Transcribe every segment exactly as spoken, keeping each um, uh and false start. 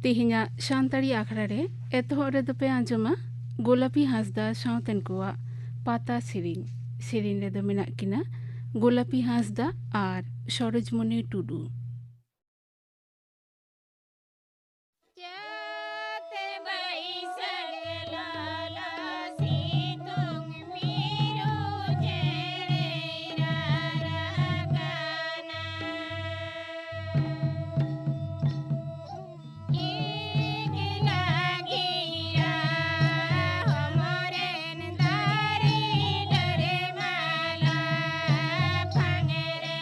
ᱛᱮᱦᱮᱧᱟᱜ ᱥᱟᱱᱛᱟᱲᱤ ᱟᱠᱷᱲᱟ ᱨᱮ ᱮᱛᱚᱦᱚᱵ ᱨᱮᱫᱚ ᱯᱮ ᱟᱸᱡᱚᱢᱟ ᱜᱳᱞᱟᱯᱤ ᱦᱟᱸᱥᱫᱟ ᱥᱟᱶᱛᱮᱱ ᱠᱚᱣᱟᱜ ᱯᱟᱛᱟ ᱥᱮᱨᱮᱧ᱾ ᱥᱮᱨᱮᱧ ᱨᱮᱫᱚ ᱢᱮᱱᱟᱜ ᱠᱤᱱᱟ ᱜᱳᱞᱟᱯᱤ ᱦᱟᱸᱥᱫᱟ ᱟᱨ ᱥᱚᱨᱳᱡᱽᱢᱚᱱᱤ ᱴᱩᱰᱩ᱾ ᱪᱟᱹᱛ ᱵᱟᱹᱭᱥᱟᱹᱠᱷ ᱞᱚᱞᱚ ᱥᱤᱛᱩᱝ ᱢᱤᱨᱩ ᱪᱮᱬᱮᱭ ᱨᱟᱨᱟᱜ ᱠᱟᱱᱟ᱾ ᱤᱠᱞᱟ ᱜᱤᱨᱟ ᱦᱚᱢᱚᱨᱮᱱ ᱫᱟᱨᱮ ᱰᱟᱹᱨ ᱢᱟᱞᱟ ᱯᱷᱟᱝ ᱨᱮ᱾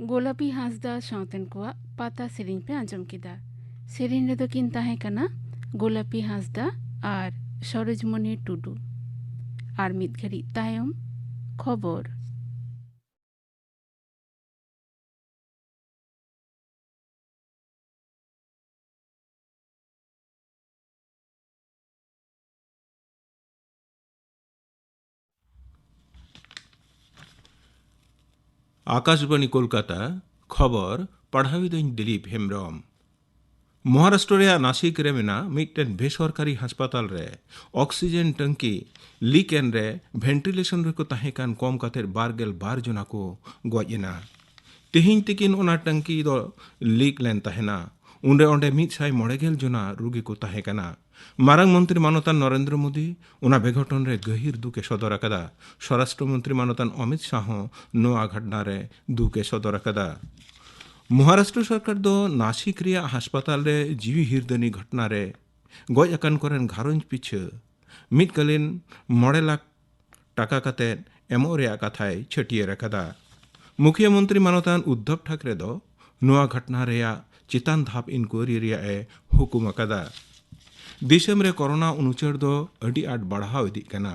ᱜᱳᱞᱟᱯᱤ ᱦᱟᱸᱥᱫᱟ ᱥᱟᱶᱛᱮᱱ ᱠᱚᱣᱟᱜ ᱯᱟᱛᱟ ᱥᱮᱨᱮᱧ ᱯᱮ ᱟᱸᱡᱚᱢ ᱠᱮᱫᱟ᱾ ᱥᱮᱨᱮᱧ ᱨᱮᱫᱚ ᱠᱤᱱ ᱛᱟᱦᱮᱸ ᱠᱟᱱᱟ ᱜᱳᱞᱟᱯᱤ ᱦᱟᱸᱥᱫᱟ ᱟᱨ ᱥᱚᱨᱳᱡᱽᱢᱚᱱᱤ ᱴᱩᱰᱩ᱾ ᱟᱨ ᱢᱤᱫ ᱜᱷᱟᱹᱲᱤᱡ ᱛᱟᱭᱚᱢ ᱠᱷᱚᱵᱚᱨ᱾ ᱟᱠᱟᱥᱵᱟᱬᱤ ᱠᱳᱞᱠᱟᱛᱟ, ᱠᱷᱚᱵᱚᱨ ᱯᱟᱲᱦᱟᱣᱤᱫᱟᱹᱧ ᱫᱤᱞᱤᱯ ᱦᱮᱢᱵᱽᱨᱚᱢ᱾ ᱢᱚᱦᱟᱨᱟᱥᱴᱨᱚ ᱨᱮᱭᱟᱜ ᱱᱟᱥᱤᱠ ᱨᱮ ᱢᱮᱱᱟᱜ ᱢᱤᱫᱴᱮᱱ ᱵᱮᱥᱚᱨᱠᱟᱨᱤ ᱦᱟᱥᱯᱟᱛᱟᱞ ᱨᱮ ᱚᱠᱥᱤᱡᱮᱱ ᱴᱟᱹᱝᱠᱤ ᱞᱤᱠ ᱮᱱ ᱨᱮ ᱵᱷᱮᱱᱴᱤᱞᱮᱥᱚᱱ ᱨᱮᱠᱚ ᱛᱟᱦᱮᱸ ᱠᱟᱱ ᱠᱚᱢ ᱠᱟᱛᱮ ᱵᱟᱨ ᱜᱮᱞ ᱵᱟᱨ ᱡᱚᱱᱟ ᱠᱚ ᱜᱚᱡ ᱮᱱᱟ᱾ ᱛᱮᱦᱮᱧ ᱛᱤᱠᱤᱱ ᱚᱱᱟ ᱴᱟᱹᱝᱠᱤ ᱫᱚ ᱞᱤᱠ ᱞᱮᱱ ᱛᱟᱦᱮᱱᱟ᱾ ᱩᱱᱨᱮ ᱚᱸᱰᱮ ᱢᱤᱫ ᱥᱟᱭ ᱢᱚᱬᱮ ᱜᱮᱞ ᱡᱚᱱᱟ ᱨᱩᱜᱤ ᱠᱚ ᱛᱟᱦᱮᱸ ᱠᱟᱱᱟ᱾ ᱢᱟᱨᱟᱝ ᱢᱚᱱᱛᱨᱤ ᱢᱟᱱᱚᱛᱟᱱ ᱱᱚᱨᱮᱱᱫᱨᱚ ᱢᱳᱫᱤ ᱚᱱᱟ ᱵᱮᱜᱷᱚᱴᱚᱱ ᱨᱮ ᱜᱟᱹᱦᱤᱨ ᱫᱩᱠ ᱮ ᱥᱚᱫᱚᱨ ᱟᱠᱟᱫᱟ᱾ ᱥᱚᱨᱟᱥᱴᱨᱚ ᱢᱚᱱᱛᱨᱤ ᱢᱟᱱᱚᱛᱟᱱ ᱚᱢᱤᱛ ᱥᱟᱦ ᱦᱚᱸ ᱱᱚᱣᱟ ᱜᱷᱚᱴᱱᱟ ᱨᱮ ᱫᱩᱠ ᱮ ᱥᱚᱫᱚᱨ ᱟᱠᱟᱫᱟ᱾ ᱢᱚᱦᱟᱨᱟᱥᱴᱨᱚ ᱥᱚᱨᱠᱟᱨ ᱫᱚ ᱱᱟᱥᱤᱠ ᱨᱮᱭᱟᱜ ᱦᱟᱥᱯᱟᱛᱟᱞ ᱨᱮ ᱡᱤᱣᱤ ᱦᱤᱨᱫᱟᱹᱱᱤ ᱜᱷᱚᱴᱱᱟ ᱨᱮ ᱜᱚᱡ ᱟᱠᱟᱱ ᱠᱚᱨᱮᱱ ᱜᱷᱟᱨᱚᱸᱡᱽ ᱯᱤᱪᱷᱟᱹ ᱢᱤᱫ ᱠᱟᱞᱤᱱ ᱢᱚᱬᱮ ᱞᱟᱠᱷ ᱴᱟᱠᱟ ᱠᱟᱛᱮ ᱮᱢᱚᱜ ᱨᱮᱭᱟᱜ ᱠᱟᱛᱷᱟᱭ ᱪᱷᱟᱹᱴᱭᱟᱹᱨ ᱟᱠᱟᱫᱟ᱾ ᱢᱩᱠᱷᱤᱭᱟᱹ ᱢᱚᱱᱛᱨᱤ ᱢᱟᱱᱚᱛᱟᱱ ᱩᱫᱽᱫᱷᱚᱵᱽ ᱴᱷᱟᱠᱨᱮ ᱫᱚ ᱱᱚᱣᱟ ᱜᱷᱚᱴᱱᱟ ᱨᱮᱭᱟᱜ ᱪᱮᱛᱟᱱ ᱫᱷᱟᱯ ᱤᱱᱠᱩᱭᱟᱨᱤ ᱨᱮᱭᱟᱜ ᱮ ᱦᱩᱠᱩᱢ ᱟᱠᱟᱫᱟ᱾ ᱫᱤᱥᱚᱢ ᱨᱮ ᱠᱳᱨᱳᱱᱟ ᱩᱱᱩᱪᱟᱹᱲ ᱫᱚ ᱟᱹᱰᱤ ᱟᱸᱴ ᱵᱟᱲᱦᱟᱣ ᱤᱫᱤᱜ ᱠᱟᱱᱟ᱾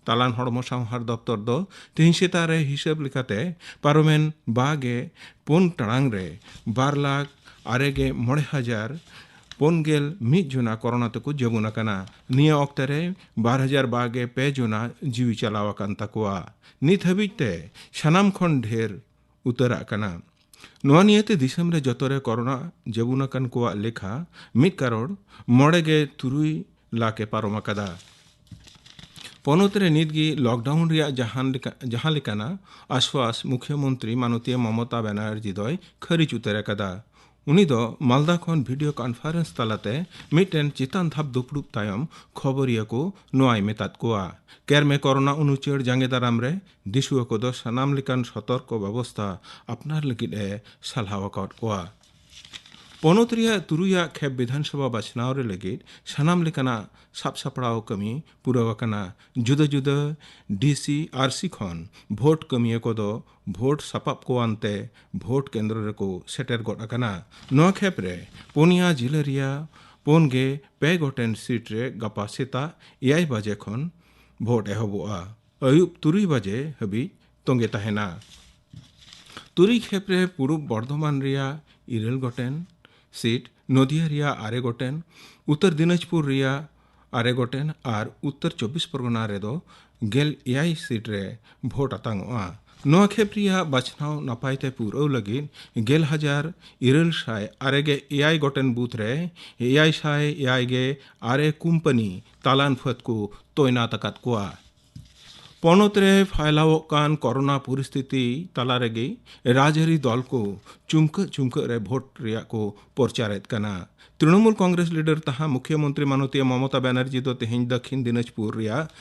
ᱛᱟᱞᱟᱱ ᱦᱚᱲᱢᱚ ᱥᱟᱶᱦᱟᱨ ᱫᱚᱯᱛᱚᱨ ᱫᱚ ᱛᱮᱦᱮᱧ ᱥᱮᱛᱟᱜ ᱨᱮ ᱦᱤᱥᱟᱹᱵ ᱞᱮᱠᱟᱛᱮ ᱯᱟᱨᱚᱢᱮᱱ ᱵᱟᱜᱮ ᱯᱩᱱ ᱴᱟᱲᱟᱝ ᱨᱮ ᱵᱟᱨ ᱞᱟᱠᱷ ᱟᱨᱮ ᱜᱮ ᱢᱚᱬᱮ ᱦᱟᱡᱟᱨ ᱯᱩᱱ ᱜᱮᱞ ᱢᱤᱫ ᱡᱚᱱᱟ ᱠᱳᱨᱳᱱᱟ ᱛᱮᱠᱚ ᱡᱟᱹᱵᱩᱱ ᱟᱠᱟᱱᱟ᱾ ᱱᱤᱭᱟᱹ ᱚᱠᱛᱮ ᱨᱮ ᱵᱟᱨ ᱦᱟᱡᱟᱨ ᱵᱟᱜᱮ ᱯᱮ ᱡᱚᱱᱟ ᱡᱤᱣᱤ ᱪᱟᱞᱟᱣ ᱟᱠᱟᱱ ᱛᱟᱠᱚᱣᱟ᱾ ᱱᱤᱛ ᱦᱟᱹᱵᱤᱡ ᱛᱮ ᱥᱟᱱᱟᱢ ᱠᱷᱚᱱ ᱰᱷᱮᱨ ᱩᱛᱟᱹᱨᱟᱜ ᱠᱟᱱᱟ᱾ ᱱᱚᱣᱟ ᱱᱤᱭᱟᱹᱛᱮ ᱫᱤᱥᱚᱢ ᱨᱮ ᱡᱚᱛᱚ ᱨᱮ ᱠᱳᱨᱳᱱᱟ ᱡᱟᱹᱵᱩᱱ ᱟᱠᱟᱱ ᱠᱚᱣᱟᱜ ᱞᱮᱠᱷᱟ ᱢᱤᱫ ᱠᱟᱨᱳᱲ ᱢᱚᱬᱮ ᱜᱮ ᱛᱩᱨᱩᱭ ᱞᱟᱠᱷ ᱮ ᱯᱟᱨᱚᱢ ᱟᱠᱟᱫᱟ᱾ ᱯᱚᱱᱚᱛ ᱨᱮ ᱱᱤᱛ ᱜᱮ ᱞᱚᱠᱰᱟᱣᱩᱱ ᱨᱮᱭᱟᱜ ᱡᱟᱦᱟᱱ ᱞᱮᱠᱟ, ᱡᱟᱦᱟᱸ ᱞᱮᱠᱟᱱᱟ ᱟᱥᱣᱟᱥ ᱢᱩᱠᱷᱭᱟᱹ ᱢᱚᱱᱛᱨᱤ ᱢᱟᱱᱚᱛᱤᱭᱟᱹ ᱢᱚᱢᱚᱛᱟ ᱵᱮᱱᱟᱨᱡᱤ ᱫᱚᱭ ᱠᱷᱟᱹᱨᱤᱡ ᱩᱛᱟᱹᱨ ᱟᱠᱟᱫᱟ᱾ ᱩᱱᱤ ᱫᱚ ᱢᱟᱞᱫᱟ ᱠᱷᱚᱱ ᱵᱷᱤᱰᱤᱭᱳ ᱠᱚᱱᱯᱷᱟᱨᱮᱱᱥ ᱛᱟᱞᱟᱛᱮ ᱢᱤᱫᱴᱮᱱ ᱪᱮᱛᱟᱱ ᱫᱷᱟᱯ ᱫᱩᱯᱲᱩᱵ ᱛᱟᱭᱚᱢ ᱠᱷᱚᱵᱚᱨᱤᱭᱟᱹ ᱠᱚ ᱱᱚᱣᱟᱭ ᱢᱮᱛᱟᱫ ᱠᱚᱣᱟ᱾ ᱠᱮᱨᱢᱮ ᱠᱳᱨᱳᱱᱟ ᱩᱱᱩᱪᱟᱹᱲ ᱡᱟᱸᱜᱮ ᱫᱟᱨᱟᱢ ᱨᱮ ᱫᱤᱥᱩᱣᱟᱹ ᱠᱚᱫᱚ ᱥᱟᱱᱟᱢ ᱞᱮᱠᱟᱱ ᱥᱚᱛᱚᱨᱠᱚ ᱵᱮᱵᱚᱥᱛᱷᱟ ᱟᱯᱱᱟᱨ ᱞᱟᱹᱜᱤᱫ ᱮ ᱥᱟᱞᱦᱟᱣ ᱟᱠᱟᱫ ᱠᱚᱣᱟ᱾ ᱯᱚᱱᱚᱛ ᱨᱮᱭᱟᱜ ᱛᱩᱨᱩᱭᱟᱜ ᱠᱷᱮᱯ ᱵᱤᱫᱷᱟᱱ ᱥᱚᱵᱷᱟ ᱵᱟᱪᱷᱱᱟᱣ ᱨᱮ ᱞᱟᱹᱜᱤᱫ ᱥᱟᱱᱟᱢ ᱞᱮᱠᱟᱱᱟᱜ ᱥᱟᱵ ᱥᱟᱯᱲᱟᱣ ᱠᱟᱹᱢᱤ ᱯᱩᱨᱟᱹᱣ ᱟᱠᱟᱱᱟ᱾ ᱡᱩᱫᱟᱹ ᱡᱩᱫᱟᱹ ᱰᱤ ᱥᱤ ᱟᱨ ᱥᱤ ᱠᱷᱚᱱ ᱵᱷᱳᱴ ᱠᱟᱹᱢᱤᱭᱟᱹ ᱠᱚᱫᱚ ᱵᱷᱳᱴ ᱥᱟᱯᱟᱵ ᱠᱚ ᱟᱱᱛᱮ ᱵᱷᱳᱴ ᱠᱮᱱᱫᱨᱚ ᱨᱮᱠᱚ ᱥᱮᱴᱮᱨ ᱜᱚᱫ ᱟᱠᱟᱱᱟ᱾ ᱱᱚᱣᱟ ᱠᱷᱮᱯ ᱨᱮ ᱯᱩᱱᱭᱟ ᱡᱤᱞᱟᱹ ᱨᱮᱭᱟᱜ ᱯᱩᱱ ᱜᱮ ᱯᱮ ᱜᱚᱴᱮᱱ ᱥᱤᱴ ᱨᱮ ᱜᱟᱯᱟ ᱥᱮᱛᱟᱜ ᱮᱭᱟᱭ ᱵᱟᱡᱮ ᱠᱷᱚᱱ ᱵᱷᱳᱴ ᱮᱦᱚᱵᱚᱜᱼᱟ᱾ ᱟᱹᱭᱩᱵ ᱛᱩᱨᱩᱭ ᱵᱟᱡᱮ ᱦᱟᱹᱵᱤᱡ ᱛᱚᱸᱜᱮ ᱛᱟᱦᱮᱱᱟ᱾ ᱛᱩᱨᱩᱭ ᱠᱷᱮᱯ ᱨᱮ ᱯᱩᱨᱩᱵ ᱵᱚᱨᱫᱷᱚᱢᱟᱱ ᱨᱮᱭᱟᱜ ᱤᱨᱟᱹᱞ ᱜᱚᱴᱮᱱ ᱥᱤᱴ, ᱱᱚᱫᱤᱭᱟ ᱨᱮᱭᱟᱜ ᱟᱨᱮ ᱜᱚᱴᱮᱱ, ᱩᱛᱛᱚᱨ ᱫᱤᱱᱟᱡᱽᱯᱩᱨ ᱨᱮᱭᱟᱜ ᱟᱨᱮ ᱜᱚᱴᱮᱱ ᱟᱨ ᱩᱛᱛᱚᱨ ᱪᱚᱵᱵᱤᱥ ᱯᱚᱨᱜᱚᱱᱟ ᱨᱮᱫᱚ ᱜᱮᱞ ᱮᱭᱟᱭ ᱥᱤᱴ ᱨᱮ ᱵᱷᱳᱴ ᱟᱛᱟᱝᱚᱜᱼᱟ᱾ ᱱᱚᱣᱟ ᱠᱷᱮᱯ ᱨᱮᱭᱟᱜ ᱵᱟᱪᱷᱱᱟᱣ ᱱᱟᱯᱟᱭ ᱛᱮ ᱯᱩᱨᱟᱹᱣ ᱞᱟᱹᱜᱤᱫ ᱜᱮᱞ ᱦᱟᱡᱟᱨ ᱤᱨᱟᱹᱞ ᱥᱟᱭ ᱟᱨᱮ ᱜᱮ ᱮᱭᱟᱭ ᱜᱚᱴᱮᱱ ᱵᱩᱛᱷ ᱨᱮ ᱮᱭᱟᱭ ᱥᱟᱭ ᱮᱭᱟᱭ ᱜᱮ ᱟᱨᱮ ᱠᱩᱢᱯᱟᱹᱱᱤ ᱛᱟᱞᱟᱱ ᱯᱷᱟᱹᱫ ᱠᱚ ᱛᱚᱭᱱᱟᱛ ᱟᱠᱟᱫ ᱠᱚᱣᱟ᱾ ᱯᱚᱱᱚᱛ ᱨᱮ ᱯᱷᱟᱭᱞᱟᱣᱚᱜ ᱠᱟᱱ ᱠᱚᱨᱳᱱᱟ ᱯᱚᱨᱤᱥᱛᱷᱤᱛᱤ ᱛᱟᱞᱟ ᱨᱮᱜᱮ ᱨᱟᱡᱽᱟᱹᱨᱤ ᱫᱚᱞ ᱠᱚ ᱪᱩᱢᱠᱟᱹᱜ ᱪᱩᱢᱠᱟᱹᱜ ᱨᱮ ᱵᱷᱳᱴ ᱨᱮᱭᱟᱜ ᱠᱚ ᱯᱨᱚᱪᱟᱨᱮᱫ ᱠᱟᱱᱟ᱾ ᱛᱨᱤᱱᱚᱢᱩᱞ ᱠᱚᱝᱜᱨᱮᱥ ᱞᱤᱰᱟᱨ ᱛᱟᱦᱟ ᱢᱩᱠᱷᱭᱟᱹ ᱢᱚᱱᱛᱨᱤ ᱢᱟᱱᱚᱛᱤᱭᱟᱹ ᱢᱚᱢᱚᱛᱟ ᱵᱟᱱᱟᱨᱡᱤ ᱫᱚ ᱛᱮᱦᱮᱧ ᱫᱟᱹᱠᱷᱤᱱ ᱫᱤᱱᱟᱡᱽᱯᱩᱨ ᱨᱮᱭᱟᱜ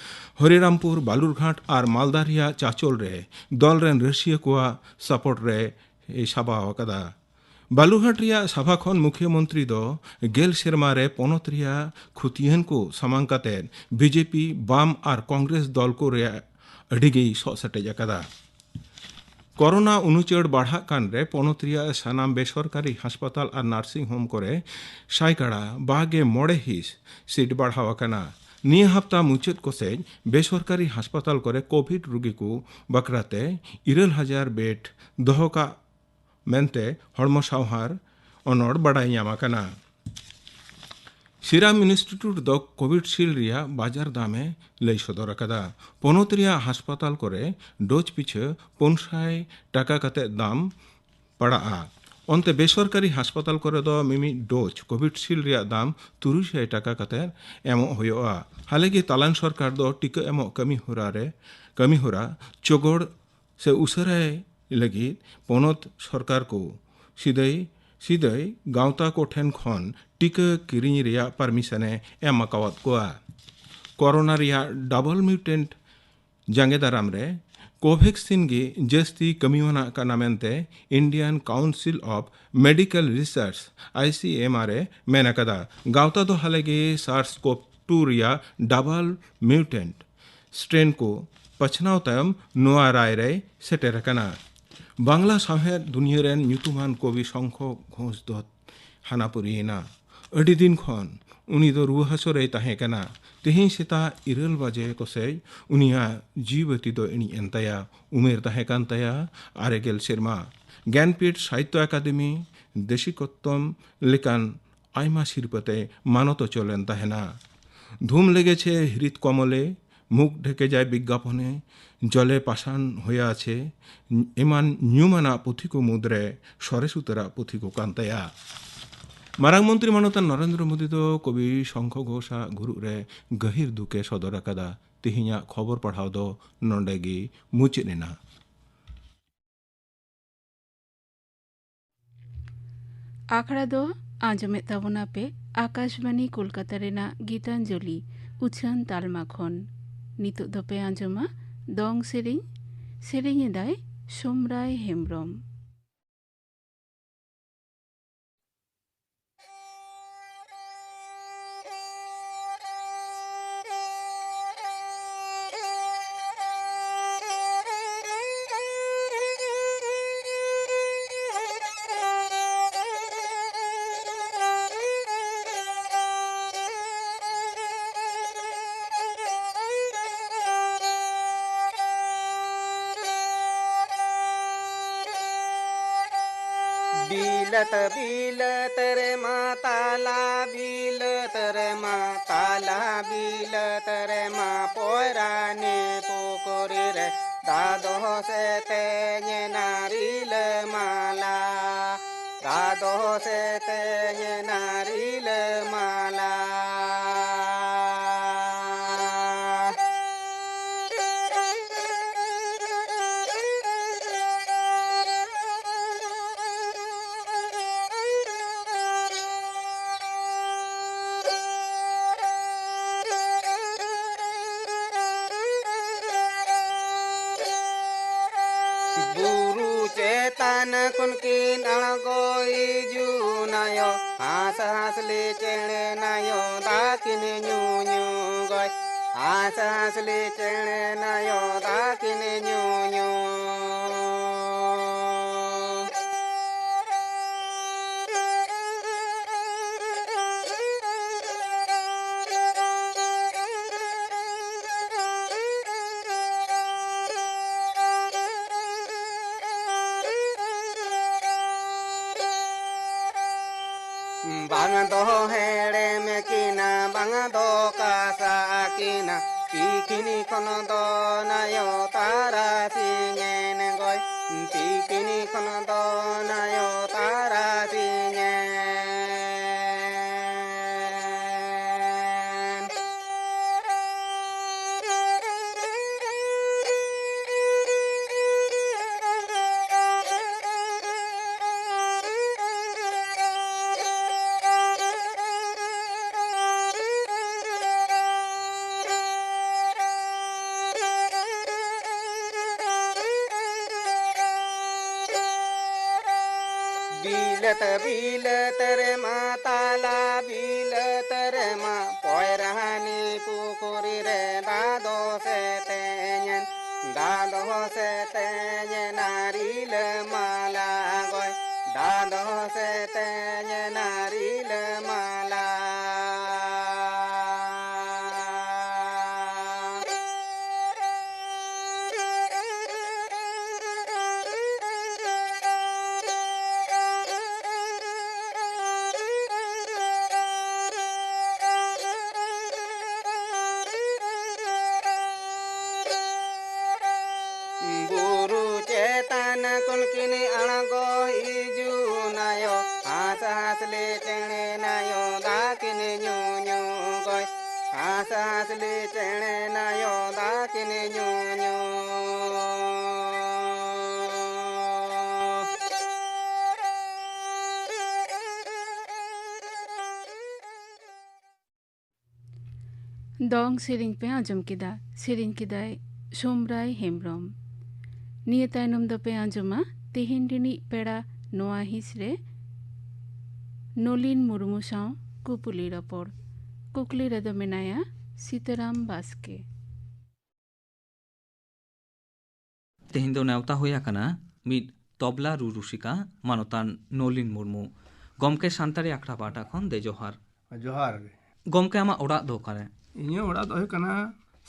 ᱦᱚᱨᱤᱨᱟᱢᱯᱩᱨ, ᱵᱟᱞᱩᱨᱜᱷᱟᱴ ᱟᱨ ᱢᱟᱞᱫᱟ ᱨᱮᱭᱟᱜ ᱪᱟᱪᱚᱞ ᱨᱮ ᱫᱚᱞ ᱨᱮᱱ ᱨᱟᱹᱥᱤᱭᱟᱹ ᱠᱚᱣᱟᱜ ᱥᱟᱯᱳᱨᱴ ᱨᱮ ᱥᱟᱵᱟᱣ ᱟᱠᱟᱫᱟ᱾ ᱵᱟᱞᱩᱨᱜᱷᱟᱴ ᱨᱮᱭᱟᱜ ᱥᱟᱵᱷᱟ ᱠᱷᱚᱱ ᱢᱩᱠᱷᱭᱟᱹ ᱢᱚᱱᱛᱨᱤ ᱫᱚ ᱜᱮᱞ ᱥᱮᱨᱢᱟ ᱨᱮ ᱯᱚᱱᱚᱛ ᱨᱮᱭᱟᱜ ᱠᱷᱩᱛᱤᱭᱟᱱ ᱠᱚ ᱥᱟᱢᱟᱝ ᱠᱟᱛᱮ ᱵᱤ ᱡᱮ ᱯᱤ, ᱵᱟᱢ ᱟᱨ ᱠᱚᱝᱜᱨᱮᱥ ᱫᱚᱞ ᱠᱚ ᱨᱮᱭᱟᱜ ᱟᱹᱰᱤ ᱜᱮᱭ ᱥᱚᱜ ᱥᱮᱴᱮᱡ ᱟᱠᱟᱫᱟ᱾ ᱠᱚᱨᱳᱱᱟ ᱩᱱᱩᱪᱟᱹᱲ ᱵᱟᱲᱦᱟᱜ ᱠᱟᱱ ᱨᱮ ᱯᱚᱱᱚᱛ ᱨᱮᱭᱟᱜ ᱥᱟᱱᱟᱢ ᱵᱮᱥᱚᱨᱠᱟᱨᱤ ᱦᱟᱥᱯᱟᱛᱟᱞ ᱟᱨ ᱱᱟᱨᱥᱤᱝ ᱦᱳᱢ ᱠᱚᱨᱮ ᱥᱟᱭᱠᱟᱲᱟ ᱵᱟᱜᱮ ᱢᱚᱬᱮ ᱦᱤᱸᱥ ᱥᱤᱴ ᱵᱟᱲᱦᱟᱣ ᱟᱠᱟᱱᱟ᱾ ᱱᱤᱭᱟᱹ ᱦᱟᱯᱛᱟ ᱢᱩᱪᱟᱹᱫ ᱠᱚᱥᱮᱡ ᱵᱮᱥᱚᱨᱠᱟᱨᱤ ᱦᱟᱥᱯᱟᱛᱟᱞ ᱠᱚᱨᱮ ᱠᱳᱵᱷᱤᱰ ᱨᱩᱜᱤ ᱠᱚ ᱵᱟᱠᱷᱨᱟᱛᱮ ᱤᱨᱟᱹᱞ ᱦᱟᱡᱟᱨ ᱵᱮᱰ ᱫᱚᱦᱚ ᱠᱟᱜ ᱢᱮᱱᱛᱮ ᱦᱚᱲᱢᱚ ᱥᱟᱶᱦᱟᱨ ᱚᱱᱚᱲ ᱵᱟᱰᱟᱭ ᱧᱟᱢ ᱟᱠᱟᱱᱟ᱾ ᱥᱤᱨᱟᱢ ᱤᱱᱥᱴᱤᱴᱭᱩᱴ ᱫᱚ ᱠᱳᱵᱷᱤᱰᱥᱤᱞᱰ ᱨᱮᱭᱟᱜ ᱵᱟᱡᱟᱨ ᱫᱟᱢᱮ ᱞᱟᱹᱭ ᱥᱚᱫᱚᱨ ᱟᱠᱟᱫᱟ᱾ ᱯᱚᱱᱚᱛ ᱨᱮᱭᱟᱜ ᱦᱟᱥᱯᱟᱛᱟᱞ ᱠᱚᱨᱮ ᱰᱳᱡᱽ ᱯᱤᱪᱷᱟᱹ ᱯᱩᱱ ᱥᱟᱭ ᱴᱟᱠᱟ ᱠᱟᱛᱮ ᱫᱟᱢ ᱯᱟᱲᱟᱜᱼᱟ᱾ ᱚᱱᱛᱮ ᱵᱮᱥᱚᱨᱠᱟᱨᱤ ᱦᱟᱥᱯᱟᱛᱟᱞ ᱠᱚᱨᱮ ᱫᱚ ᱢᱤᱢᱤᱫ ᱰᱳᱡᱽ ᱠᱳᱵᱷᱤᱰᱥᱤᱞᱰ ᱨᱮᱭᱟᱜ ᱫᱟᱢ ᱛᱩᱨᱩᱭ ᱥᱟᱭ ᱴᱟᱠᱟ ᱠᱟᱛᱮ ᱮᱢᱚᱜ ᱦᱩᱭᱩᱜᱼᱟ᱾ ᱦᱟᱞᱮ ᱜᱮ ᱛᱟᱞᱟᱱ ᱥᱚᱨᱠᱟᱨ ᱫᱚ ᱴᱤᱠᱟᱹ ᱮᱢᱚᱜ ᱠᱟᱹᱢᱤ ᱦᱚᱨᱟ ᱨᱮ, ᱠᱟᱹᱢᱤ ᱦᱚᱨᱟ ᱪᱚᱜᱚᱲ ᱥᱮ ᱩᱥᱟᱹᱨᱟᱭ ᱞᱟᱹᱜᱤᱫ ᱯᱚᱱᱚᱛ ᱥᱚᱨᱠᱟᱨ ᱠᱚ ᱥᱤᱫᱟᱹᱭ ᱥᱤᱫᱟᱹᱭ ᱜᱟᱶᱛᱟ ᱠᱚ ᱴᱷᱮᱱ ᱠᱷᱚᱱ ᱴᱤᱠᱟᱹ ᱠᱤᱨᱤᱧ ᱨᱮᱭᱟᱜ ᱯᱟᱨᱢᱤᱥᱚᱱᱮ ᱮᱢ ᱟᱠᱟᱣᱟᱫ ᱠᱚᱣᱟ᱾ ᱠᱚᱨᱳᱱᱟ ᱨᱮᱭᱟᱜ ᱰᱟᱵᱚᱞ ᱢᱤᱣᱴᱮᱱᱴ ᱡᱟᱸᱜᱮ ᱫᱟᱨᱟᱢ ᱨᱮ ᱠᱳᱵᱷᱮᱠᱥᱤᱱ ᱜᱮ ᱡᱟᱹᱥᱛᱤ ᱠᱟᱹᱢᱤᱭᱟᱱᱟᱜ ᱠᱟᱱᱟ ᱢᱮᱱᱛᱮ Indian Council of Medical Research, I C M R, ᱮ ᱢᱮᱱ ᱟᱠᱟᱫᱟ᱾ ᱜᱟᱶᱛᱟ ᱫᱚ ᱦᱟᱞᱮ ᱜᱮ SARS-CoV two ᱨᱮᱭᱟᱜ double mutant strain ᱠᱚ ᱯᱟᱪᱷᱱᱟᱣ ᱛᱟᱭᱚᱢ ᱱᱚᱣᱟ ᱨᱟᱭ ᱨᱮᱭ ᱥᱮᱴᱮᱨ ᱟᱠᱟᱱᱟ᱾ ᱵᱟᱝᱞᱟ ᱥᱟᱶᱦᱮᱫ ᱫᱩᱱᱤᱭᱟᱹ ᱨᱮᱱ ᱧᱩᱛᱩᱢᱟᱱ ᱠᱚᱵᱤ ᱥᱚᱝᱠᱷᱚ ᱜᱷᱳᱥ ᱫᱚ ᱦᱟᱱᱟᱯᱩᱨᱤᱭᱮᱱᱟ᱾ ᱟᱹᱰᱤ ᱫᱤᱱ ᱠᱷᱚᱱ ᱩᱱᱤ ᱫᱚ ᱨᱩᱣᱟᱹ ᱦᱟᱹᱥᱩ ᱨᱮᱭ ᱛᱟᱦᱮᱸ ᱠᱟᱱᱟ᱾ ᱛᱮᱦᱮᱧ ᱥᱮᱛᱟᱜ ᱤᱨᱟᱹᱞ ᱵᱟᱡᱮ ᱠᱚᱥᱮᱡ ᱩᱱᱤᱭᱟᱜ ᱡᱤᱣᱤ ᱵᱟᱹᱛᱤ ᱫᱚ ᱤᱬᱤᱡ ᱮᱱ ᱛᱟᱭᱟ᱾ ᱩᱢᱮᱨ ᱛᱟᱦᱮᱸ ᱠᱟᱱ ᱛᱟᱭᱟ ᱟᱨᱮ ᱜᱮᱞ ᱥᱮᱨᱢᱟ᱾ ᱜᱮᱱᱯᱤᱴ ᱥᱟᱦᱤᱛᱛᱚ ᱟᱠᱟᱫᱮᱢᱤ, ᱫᱮᱥᱤᱠᱚᱛᱛᱚᱢ ᱞᱮᱠᱟᱱ ᱟᱭᱢᱟ ᱥᱤᱨᱯᱟᱹ ᱛᱮᱭ ᱢᱟᱱᱚᱛ ᱦᱚᱪᱚ ᱞᱮᱱ ᱛᱟᱦᱮᱱᱟ᱾ ᱫᱷᱩᱢ ᱞᱮᱜᱮᱪᱷᱮ ᱦᱨᱤᱛ ᱠᱚᱢᱚᱞᱮ, ᱢᱩᱠ ᱰᱷᱮᱠᱮᱡᱟᱭ ᱵᱤᱜᱽᱜᱟᱯᱚᱱᱮ, ᱡᱚᱞᱮ ᱯᱟᱥᱟᱱ ᱦᱳᱭᱟ ᱟᱪᱷᱮ ᱮᱢᱟᱱ ᱧᱩᱢᱟᱱᱟᱜ ᱯᱩᱛᱷᱤ ᱠᱚ ᱢᱩᱫᱽᱨᱮ ᱥᱚᱨᱮᱥ ᱩᱛᱟᱹᱨᱟᱜ ᱯᱩᱛᱷᱤ ᱠᱚ ᱠᱟᱱ ᱛᱟᱭᱟ᱾ ᱢᱟᱨᱟᱝ ᱢᱚᱱᱛᱨᱤ ᱢᱟᱱᱚᱛᱟᱱ ᱱᱚᱨᱮᱱᱫᱨᱚ ᱢᱳᱫᱤ ᱫᱚ ᱠᱚᱵᱤ ᱥᱚᱝᱠᱷᱚ ᱜᱷᱳᱥᱟᱜ ᱜᱩᱨᱩᱜ ᱨᱮ ᱜᱟᱹᱦᱤᱨ ᱫᱩᱠ ᱮ ᱥᱚᱫᱚᱨ ᱟᱠᱟᱫᱟ᱾ ᱛᱮᱦᱮᱧᱟᱜ ᱠᱷᱚᱵᱚᱨ ᱯᱟᱲᱦᱟᱣ ᱫᱚ ᱱᱚᱰᱮ ᱜᱮ ᱢᱩᱪᱟᱹᱫ ᱮᱱᱟ᱾ ᱟᱠᱷᱲᱟ ᱫᱚ ᱟᱸᱡᱚᱢᱮᱫ ᱛᱟᱵᱚᱱᱟ ᱯᱮ ᱟᱠᱟᱥᱵᱟᱱᱤ ᱠᱳᱞᱠᱟᱛᱟ ᱨᱮᱱᱟᱜ ᱜᱤᱛᱟᱧᱡᱚᱞᱤ ᱩᱪᱷᱟᱹᱱ ᱛᱟᱞᱢᱟ ᱠᱷᱚᱱ᱾ ᱱᱤᱛᱚᱜ ᱫᱚᱯᱮ ᱟᱸᱡᱚᱢᱟ ᱫᱚᱝ ᱥᱮᱨᱮᱧ᱾ ᱥᱮᱨᱮᱧ ᱮᱫᱟᱭ ᱥᱳᱢᱨᱟᱭ ᱦᱮᱢᱵᱨᱚᱢ᱾ ᱵᱤᱞᱟᱹᱛ ᱵᱤᱞᱟᱹᱛ ᱨᱮᱢᱟ ᱛᱟᱞᱟ ᱵᱤᱞᱟᱹᱛ ᱨᱮᱢᱟ ᱛᱟᱞᱟ ᱵᱤᱞᱟᱹᱛ ᱨᱮᱢᱟ ᱯᱚᱭᱨᱟᱱᱤ ᱯᱩᱠᱷᱩᱨᱤ ᱨᱮ ᱫᱟᱫᱚ ᱥᱮᱛᱮᱧ ᱮᱱᱟ ᱨᱤᱞᱟᱹᱢᱟᱞᱟ᱾ ᱫᱟᱫᱚ ᱥᱮᱛᱮᱧ ᱮᱱᱟ ᱨᱤᱞᱟᱹᱢᱟᱞᱟ᱾ ᱠᱷᱚᱱ ᱠᱤᱱ ᱟᱬᱜᱚ ᱦᱤᱡᱩᱜ ᱱᱟᱭᱚ, ᱦᱟᱸᱥ ᱦᱟᱸᱥᱞᱤ ᱪᱮᱬᱮ ᱱᱟᱭᱚ ᱫᱟᱜ ᱠᱤᱱ ᱧᱩ ᱧᱩ ᱜᱚᱭ᱾ ᱦᱟᱸᱥ ᱦᱟᱸᱥᱞᱤ ᱪᱮᱬᱮ ᱱᱟᱭᱚ ᱫᱟᱜ ᱠᱤᱱ ᱧᱩ ᱧᱩ᱾ ᱵᱟᱝ ᱫᱚ ᱦᱮᱲᱮᱢ ᱠᱤᱱᱟ, ᱵᱟᱝ ᱫᱚ ᱠᱟᱥᱟ ᱠᱤᱱᱟ, ᱛᱤᱠᱤᱱ ᱠᱷᱚᱱ ᱫᱚ ᱱᱟᱭᱚ ᱛᱟᱨᱟᱥᱤᱧᱮᱱ ᱜᱚᱭ, ᱛᱤᱠᱤᱱ ᱠᱷᱚᱱ ᱫᱚ ᱱᱟᱭᱚ ᱛᱟᱨᱟᱥᱤᱧᱮᱱ᱾ ᱵᱤᱞᱟᱹᱛ ᱵᱤᱞᱟᱹᱛ ᱨᱮᱢᱟ, ᱛᱟᱞᱟ ᱵᱤᱞᱟᱹᱛ ᱨᱮᱢᱟ, ᱯᱚᱭᱨᱟᱱᱤ ᱯᱩᱠᱷᱩᱨᱤ ᱨᱮ ᱫᱟᱜ ᱫᱚ ᱥᱮᱛᱮᱧᱮᱱ, ᱫᱟᱜ ᱫᱚ ᱥᱮᱛᱮᱧᱮᱱᱟ ᱨᱤᱞᱟᱹᱢᱟᱞᱟ ᱜᱚᱭ, ᱫᱟᱜ ᱫᱚ ᱥᱮᱛᱮᱧᱮᱱᱟ ᱨᱤᱞᱟᱹᱢᱟᱞᱟ᱾ ᱵᱩᱨᱩ ᱪᱮᱛᱟᱱ ᱠᱷᱚᱱ ᱠᱤᱱ ᱟᱬᱜᱚ ᱦᱤᱡᱩᱜ ᱱᱟᱭᱚ, ᱦᱟᱸᱥ ᱦᱟᱸᱥᱞᱤ ᱪᱮᱬᱮ ᱱᱟᱭᱚ ᱫᱟᱜ ᱠᱤᱱ ᱧᱩ ᱧᱩ ᱜᱚᱭ᱾ ᱦᱟᱸᱥ ᱦᱟᱸᱥᱞᱤ ᱪᱮᱬᱮ ᱱᱟᱭᱚ ᱫᱟᱜ ᱠᱤᱱ ᱧᱩ ᱧᱩ᱾ ᱫᱚᱝ ᱥᱮᱨᱮᱧ ᱯᱮ ᱟᱸᱡᱚᱢ ᱠᱮᱫᱟ᱾ ᱥᱮᱨᱮᱧ ᱠᱮᱫᱟᱭ ᱥᱳᱢᱨᱟᱭ ᱦᱮᱢᱵᱨᱚᱢ᱾ ᱱᱤᱭᱟᱹ ᱛᱟᱭᱱᱚᱢ ᱫᱚᱯᱮ ᱟᱸᱡᱚᱢᱟ ᱛᱮᱦᱮᱧ ᱨᱤᱱᱤᱡ ᱯᱮᱲᱟ ᱱᱚᱣᱟ ᱦᱤᱸᱥ ᱨᱮ ᱱᱚᱞᱤᱱ ᱢᱩᱨᱢᱩ ᱥᱟᱶ ᱠᱩᱯᱩᱞᱤ ᱨᱚᱯᱚᱲ᱾ ᱠᱩᱠᱞᱤ ᱨᱮᱫᱚ ᱢᱮᱱᱟᱭᱟ ᱥᱤᱛᱟᱹᱨᱟᱢ ᱵᱟᱥᱠᱮ᱾ ᱛᱮᱦᱮᱧ ᱫᱚ ᱱᱮᱣᱛᱟ ᱦᱩᱭ ᱟᱠᱟᱱᱟ ᱢᱤᱫ ᱛᱚᱵᱞᱟ ᱨᱩ ᱨᱩᱥᱤᱠᱟ ᱢᱟᱱᱚᱛᱟᱱ ᱱᱚᱞᱤᱱ ᱢᱩᱨᱢᱩ᱾ ᱜᱚᱢᱠᱮ, ᱥᱟᱱᱛᱟᱲᱤ ᱟᱠᱷᱲᱟ ᱯᱟᱦᱴᱟ ᱠᱷᱚᱱ ᱫᱮ ᱡᱚᱦᱟᱨ᱾ ᱡᱚᱦᱟᱨ ᱜᱮ᱾ ᱜᱚᱢᱠᱮ, ᱟᱢᱟᱜ ᱚᱲᱟᱜ ᱫᱚ ᱚᱠᱟᱨᱮ? ᱤᱧᱟᱹᱜ ᱚᱲᱟᱜ ᱫᱚ ᱦᱩᱭᱩᱜ ᱠᱟᱱᱟ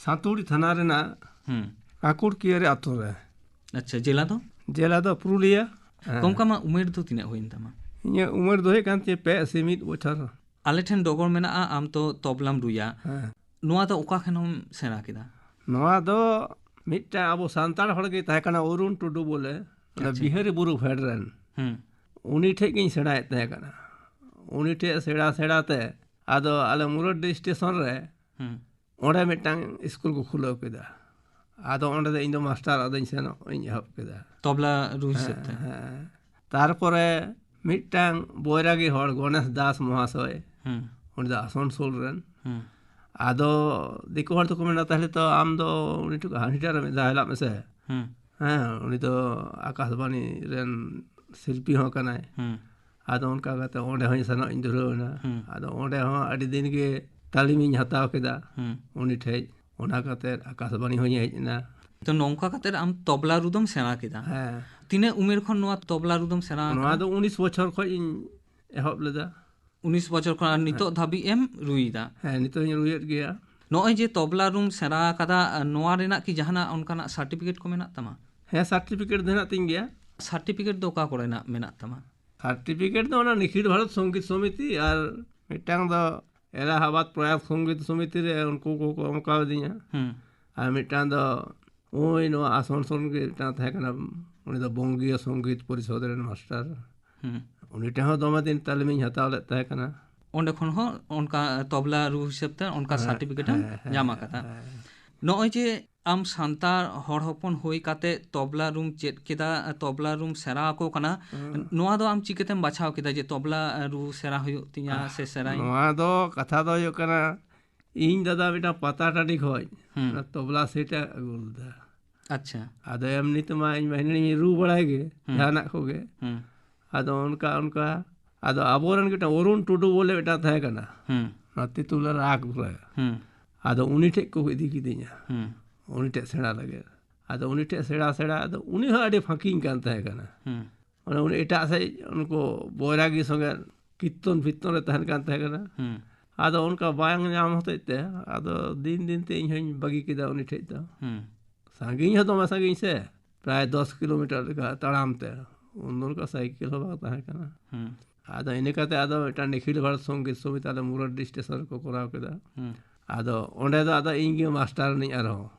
ᱥᱟᱸᱛᱩᱲᱤ ᱛᱷᱟᱱᱟ ᱨᱮᱱᱟᱜ ᱦᱩᱸ᱾ ᱠᱟᱸᱠᱩᱲ ᱠᱤᱭᱟᱹᱨᱤ ᱟᱛᱳ ᱨᱮ᱾ ᱟᱪᱪᱷᱟ, ᱡᱮᱞᱟ ᱫᱚ? ᱡᱮᱞᱟ ᱫᱚ ᱯᱩᱨᱩᱞᱤᱭᱟᱹ᱾ ᱦᱮᱸ᱾ ᱜᱚᱢᱠᱮ, ᱟᱢᱟᱜ ᱩᱢᱮᱨ ᱫᱚ ᱛᱤᱱᱟᱹᱜ ᱦᱩᱭᱮᱱ ᱛᱟᱢᱟ? ᱤᱧᱟᱹᱜ ᱩᱢᱮᱨ ᱫᱚ ᱦᱩᱭᱩᱜ ᱠᱟᱱ ᱛᱤᱧᱟᱹ ᱯᱮ ᱤᱥᱤ ᱢᱤᱫ ᱵᱚᱪᱷᱚᱨ᱾ ᱟᱞᱮ ᱴᱷᱮᱱ ᱰᱚᱜᱚᱨ ᱢᱮᱱᱟᱜᱼᱟ, ᱟᱢ ᱛᱚ ᱛᱚᱵᱞᱟᱢ ᱨᱩᱭᱟ᱾ ᱦᱮᱸ᱾ ᱱᱚᱣᱟ ᱫᱚ ᱚᱠᱟ ᱠᱷᱚᱱᱮᱢ ᱥᱮᱬᱟ ᱠᱮᱫᱟ? ᱱᱚᱣᱟ ᱫᱚ ᱢᱤᱫᱴᱟᱝ ᱟᱵᱚ ᱥᱟᱱᱛᱟᱲ ᱦᱚᱲ ᱜᱮ ᱛᱟᱦᱮᱸ ᱠᱟᱱᱟ, ᱚᱨᱩᱱ ᱴᱩᱰᱩ ᱵᱚᱞᱮ, ᱚᱱᱟ ᱟᱪᱪᱷᱟ᱾ ᱵᱤᱦᱟᱹᱨᱤ ᱵᱩᱨᱩ ᱯᱷᱮᱰ ᱨᱮᱱ᱾ ᱦᱩᱸ᱾ ᱩᱱᱤ ᱴᱷᱮᱡ ᱜᱤᱧ ᱥᱮᱬᱟᱭᱮᱫ ᱛᱟᱦᱮᱸ ᱠᱟᱱᱟ᱾ ᱩᱱᱤ ᱴᱷᱮᱡ ᱥᱮᱬᱟ ᱥᱮᱬᱟ ᱛᱮ ᱟᱫᱚ ᱟᱞᱮ ᱢᱩᱨᱟᱰᱰᱤ ᱥᱴᱮᱥᱚᱱ ᱨᱮ ᱦᱩᱸ᱾ ᱚᱸᱰᱮ ᱢᱤᱫᱴᱟᱝ ᱤᱥᱠᱩᱞ ᱠᱚ ᱠᱷᱩᱞᱟᱹᱣ ᱠᱮᱫᱟ᱾ ᱟᱫᱚ ᱚᱸᱰᱮ ᱫᱚ ᱤᱧ ᱫᱚ ᱢᱟᱥᱴᱟᱨ ᱟᱫᱚᱧ ᱥᱮᱱᱚᱜ ᱤᱧ ᱮᱦᱚᱵ ᱠᱮᱫᱟ᱾ ᱛᱚᱵᱞᱟ ᱨᱩ ᱦᱤᱥᱟᱹᱵ ᱛᱮ? ᱦᱮᱸ, ᱦᱮᱸ᱾ ᱛᱟᱨᱯᱚᱨᱮ ᱢᱤᱫᱴᱟᱝ ᱵᱳᱭᱨᱟᱜᱤ ᱦᱚᱲ, ᱜᱚᱱᱮᱥ ᱫᱟᱥ ᱢᱚᱦᱟᱥᱚᱭ, ᱦᱩᱸ᱾ ᱩᱱᱤ ᱫᱚ ᱟᱥᱚᱱᱥᱳᱞ ᱨᱮᱱ᱾ ᱦᱩᱸ᱾ ᱟᱫᱚ ᱫᱤᱠᱩ ᱦᱚᱲ ᱫᱚᱠᱚ ᱢᱮᱱᱟ, "ᱛᱟᱦᱞᱮ ᱛᱚ ᱟᱢ ᱫᱚ ᱩᱱᱤ ᱴᱷᱮᱱ, ᱦᱟᱹᱱᱤ ᱴᱷᱮᱱ ᱨᱮ ᱢᱤᱫ ᱫᱷᱟᱣ ᱦᱮᱞᱟᱜ ᱢᱮᱥᱮ᱾" ᱦᱩᱸ᱾ ᱦᱮᱸ, ᱩᱱᱤ ᱫᱚ ᱟᱠᱟᱥᱵᱟᱱᱤ ᱨᱮᱱ ᱥᱤᱞᱯᱤ ᱦᱚᱸ ᱠᱟᱱᱟᱭ᱾ ᱦᱩᱸ᱾ ᱟᱫᱚ ᱚᱱᱠᱟ ᱠᱟᱛᱮ ᱚᱸᱰᱮ ᱦᱚᱸᱧ ᱥᱮᱱᱚᱜ ᱤᱧ ᱫᱷᱩᱨᱟᱹᱣ ᱮᱱᱟ᱾ ᱦᱩᱸ᱾ ᱟᱫᱚ ᱚᱸᱰᱮ ᱦᱚᱸ ᱟᱹᱰᱤ ᱫᱤᱱ ᱜᱮ ᱛᱟᱹᱞᱤᱢᱤᱧ ᱦᱟᱛᱟᱣ ᱠᱮᱫᱟ ᱦᱩᱸ᱾ ᱩᱱᱤ ᱴᱷᱮᱡ᱾ ᱚᱱᱟ ᱠᱟᱛᱮ ᱟᱠᱟᱥᱵᱟᱱᱤ ᱦᱚᱸᱧ ᱦᱮᱡ ᱮᱱᱟ᱾ ᱛᱚ, ᱱᱚᱝᱠᱟ ᱠᱟᱛᱮ ᱟᱢ ᱛᱚᱵᱞᱟ ᱨᱩ ᱫᱚᱢ ᱥᱮᱬᱟ ᱠᱮᱫᱟ? ᱦᱮᱸ᱾ ᱛᱤᱱᱟᱹᱜ ᱩᱢᱮᱨ ᱠᱷᱚᱱ ᱱᱚᱣᱟ ᱛᱚᱵᱞᱟ ᱨᱩ ᱫᱚᱢ ᱥᱮᱬᱟ ᱱᱚᱣᱟ ᱟᱠᱟᱫᱟ? ᱫᱚ ᱩᱱᱤᱥ ᱵᱚᱪᱷᱚᱨ ᱠᱷᱚᱡ ᱤᱧ ᱮᱦᱚᱵ ᱞᱮᱫᱟ᱾ ᱩᱱᱤᱥ ᱵᱚᱪᱷᱚᱨ ᱠᱷᱚᱱ, ᱟᱨ ᱱᱤᱛᱚᱜ ᱦᱮᱸ᱾ ᱫᱷᱟᱹᱵᱤᱡ ᱮᱢ ᱨᱩᱭᱮᱫᱟ? ᱦᱮᱸ, ᱱᱤᱛᱚᱜ ᱦᱚᱸᱧ ᱨᱩᱭᱮᱫ ᱜᱮᱭᱟ᱾ ᱱᱚᱜᱼᱚᱭ ᱡᱮ ᱛᱚᱵᱞᱟ ᱨᱩᱢ ᱥᱮᱬᱟ ᱟᱠᱟᱫᱟ, ᱱᱚᱣᱟ ᱨᱮᱱᱟᱜ ᱠᱤ ᱡᱟᱦᱟᱱᱟᱜ ᱚᱱᱠᱟᱱᱟᱜ ᱥᱟᱨᱴᱤᱯᱷᱤᱠᱮᱴ ᱠᱚ ᱢᱮᱱᱟᱜ ᱛᱟᱢᱟ? ᱦᱮᱸ, ᱥᱟᱨᱴᱤᱯᱷᱤᱠᱮᱴ ᱫᱚ ᱦᱮᱱᱟᱜ ᱛᱤᱧ ᱜᱮᱭᱟ᱾ ᱥᱟᱨᱴᱤᱯᱷᱤᱠᱮᱴ ᱫᱚ ᱚᱠᱟ ᱠᱚᱨᱮᱱᱟᱜ ᱢᱮᱱᱟᱜ ᱛᱟᱢᱟ? ᱥᱟᱨᱴᱤᱯᱷᱤᱠᱮᱴ ᱫᱚ ᱚᱱᱟ ᱱᱤᱠᱷᱤᱞ ᱵᱷᱟᱨᱚᱛ ᱥᱚᱝᱜᱤᱛ ᱥᱚᱢᱤᱛᱤ ᱟᱨ ᱢᱤᱫᱴᱟᱝ ᱫᱚ ᱮᱞᱟᱦᱟᱵᱟᱫ ᱯᱨᱚᱭᱟᱥ ᱥᱚᱝᱜᱤᱛ ᱥᱚᱢᱤᱛᱤ ᱨᱮ ᱩᱱᱠᱩ ᱠᱚᱠᱚ ᱮᱢ ᱠᱟᱣᱫᱤᱧᱟ᱾ ᱦᱩᱸ᱾ ᱟᱨ ᱢᱤᱫᱴᱟᱝ ᱫᱚ ᱳᱭ ᱱᱚᱣᱟ ᱟᱥᱚᱱᱥᱳᱞ ᱜᱮ ᱢᱤᱫᱴᱟᱝ ᱛᱟᱦᱮᱸ ᱠᱟᱱᱟ, ᱩᱱᱤ ᱫᱚ ᱵᱚᱝᱜᱤᱭᱚ ᱥᱚᱝᱜᱤᱛ ᱯᱚᱨᱤᱥᱚᱫᱽ ᱨᱮᱱ ᱢᱟᱥᱴᱟᱨ᱾ ᱦᱩᱸ᱾ ᱩᱱᱤ ᱴᱷᱮᱱ ᱦᱚᱸ ᱫᱚᱢᱮ ᱫᱤᱱ ᱛᱟᱹᱞᱤᱢᱤᱧ ᱦᱟᱛᱟᱣ ᱞᱮᱫ ᱛᱟᱦᱮᱸ ᱠᱟᱱᱟ᱾ ᱚᱸᱰᱮ ᱠᱷᱚᱱ ᱦᱚᱸ ᱚᱱᱠᱟ ᱛᱚᱵᱞᱟ ᱨᱩ ᱦᱤᱥᱟᱹᱵ ᱛᱮ ᱚᱱᱠᱟ ᱦᱮᱸ, ᱥᱟᱨᱴᱤᱯᱷᱤᱠᱮᱴ ᱮᱢ ᱦᱮᱸ, ᱦᱮᱸ, ᱧᱟᱢ ᱟᱠᱟᱫᱟ᱾ ᱦᱮᱸ᱾ ᱱᱚᱜᱼᱚᱭ ᱡᱮ ᱟᱢ ᱥᱟᱱᱛᱟᱲ ᱦᱚᱲ ᱦᱚᱯᱚᱱ ᱦᱩᱭ ᱠᱟᱛᱮ ᱛᱚᱵᱞᱟ ᱨᱩᱢ ᱪᱮᱫ ᱠᱮᱫᱟ, ᱛᱚᱵᱞᱟ ᱨᱩᱢ ᱥᱮᱬᱟ ᱟᱠᱚ ᱠᱟᱱᱟ, ᱦᱩᱸ᱾ ᱱᱚᱣᱟ ᱫᱚ ᱟᱢ ᱪᱤᱠᱟᱹᱛᱮᱢ ᱵᱟᱪᱷᱟᱣ ᱠᱮᱫᱟ ᱡᱮ ᱛᱚᱵᱞᱟ ᱨᱩ ᱥᱮᱬᱟ ᱦᱩᱭᱩᱜ ᱛᱤᱧᱟ ᱟᱦ, ᱥᱮ ᱥᱮᱬᱟᱭᱟᱹᱧ? ᱱᱚᱣᱟ ᱫᱚ ᱠᱟᱛᱷᱟ ᱫᱚ ᱦᱩᱭᱩᱜ ᱠᱟᱱᱟ, ᱤᱧ ᱫᱟᱫᱟ ᱢᱤᱫᱴᱟᱝ ᱯᱟᱛᱟ ᱴᱟᱺᱰᱤ ᱠᱷᱚᱡ ᱦᱩᱸ᱾ ᱚᱱᱟ ᱛᱚᱵᱞᱟ ᱥᱮᱴ ᱮ ᱟᱹᱜᱩ ᱞᱮᱫᱟ᱾ ᱟᱪᱪᱷᱟ᱾ ᱟᱫᱚ ᱮᱢᱱᱤ ᱛᱮᱢᱟ ᱤᱧ ᱢᱟ ᱦᱤᱱᱟᱹᱧ ᱨᱩ ᱵᱟᱲᱟᱭ ᱜᱮ, ᱦᱩᱸ᱾ ᱡᱟᱦᱟᱱᱟᱜ ᱠᱚᱜᱮ᱾ ᱦᱩᱸ᱾ ᱟᱫᱚ ᱚᱱᱠᱟ, ᱚᱱᱠᱟ, ᱟᱫᱚ ᱟᱵᱚᱨᱮᱱ ᱢᱤᱫᱴᱟᱝ ᱚᱨᱩᱱ ᱴᱩᱰᱩ ᱵᱚᱞᱮ ᱢᱤᱫᱴᱟᱝ ᱛᱟᱦᱮᱸ ᱠᱟᱱᱟ, ᱦᱩᱸ᱾ ᱱᱚᱣᱟ ᱛᱤᱛᱩᱞ ᱨᱟᱜᱽ ᱨᱮ᱾ ᱦᱩᱸ᱾ ᱟᱫᱚ ᱩᱱᱤ ᱴᱷᱮᱡ ᱠᱚ ᱤᱫᱤ ᱠᱤᱫᱤᱧᱟ, ᱦᱩᱸ᱾ ᱩᱱᱤ ᱴᱷᱮᱡ ᱥᱮᱬᱟ ᱞᱟᱹᱜᱤᱫ᱾ ᱟᱫᱚ ᱩᱱᱤ ᱴᱷᱮᱡ ᱥᱮᱬᱟ, ᱥᱮᱬᱟ, ᱟᱫᱚ ᱩᱱᱤ ᱦᱚᱸ ᱟᱹᱰᱤ ᱯᱷᱟᱸᱠᱤᱧ ᱠᱟᱱ ᱛᱟᱦᱮᱸ ᱠᱟᱱᱟ᱾ ᱦᱩᱸ᱾ ᱢᱟᱱᱮ ᱩᱱᱤ ᱮᱴᱟᱜ ᱥᱮᱫ ᱩᱱᱠᱩ ᱵᱚᱭᱨᱟᱜᱤ ᱥᱚᱸᱜᱮ ᱠᱤᱨᱛᱚᱱ ᱯᱷᱤᱨᱛᱚᱱ ᱨᱮ ᱛᱟᱦᱮᱱ ᱠᱟᱱ ᱛᱟᱦᱮᱸ ᱠᱟᱱᱟ᱾ ᱦᱩᱸ᱾ ᱟᱫᱚ ᱚᱱᱠᱟ ᱵᱟᱝ ᱧᱟᱢ ᱦᱚᱛᱮᱡ ᱛᱮ ᱟᱫᱚ ᱫᱤᱱ ᱫᱤᱱ ᱛᱮ ᱤᱧ ᱦᱚᱧ ᱵᱟᱹᱜᱤ ᱠᱮᱫᱟ ᱩᱱᱤ ᱴᱷᱮᱡ ᱫᱚ᱾ ᱦᱩᱸ᱾ ᱥᱟᱺᱜᱤᱧ ᱦᱚᱸ ᱫᱚᱢᱮ ᱥᱟᱺᱜᱤᱧ ᱥᱮ, ᱯᱨᱟᱭ ᱫᱚᱥ ᱠᱤᱞᱳᱢᱤᱴᱟᱨ ᱞᱮᱠᱟ ᱛᱟᱲᱟᱢ ᱛᱮ᱾ ᱩᱱ ᱫᱚ ᱚᱱᱠᱟ ᱥᱟᱭᱠᱮᱞ ᱦᱚᱸ ᱵᱟᱝ ᱛᱟᱦᱮᱸ ᱠᱟᱱᱟ᱾ ᱦᱩᱸ᱾ ᱟᱫᱚ ᱤᱱᱟᱹ ᱠᱟᱛᱮ ᱟᱫᱚ ᱢᱤᱫᱴᱟᱝ ᱱᱤᱠᱷᱤᱞ ᱵᱷᱟᱨᱚᱛ ᱥᱚᱝᱜᱤᱛ ᱥᱚᱢᱤᱛᱤ ᱟᱞᱮ ᱢᱩᱨᱟᱰᱰᱤ ᱥᱴᱮᱥᱚᱱ ᱨᱮᱠᱚ ᱠᱚᱨᱟᱣ ᱠᱮᱫᱟ᱾ ᱦᱩᱸ᱾ ᱟᱫᱚ ᱚᱸᱰᱮ ᱫᱚ ᱟᱫᱚ ᱤᱧ ᱜᱮ ᱢᱟᱥᱴᱟᱨ ᱨᱤᱱᱟᱹᱧ ᱟᱨᱦᱚᱸ᱾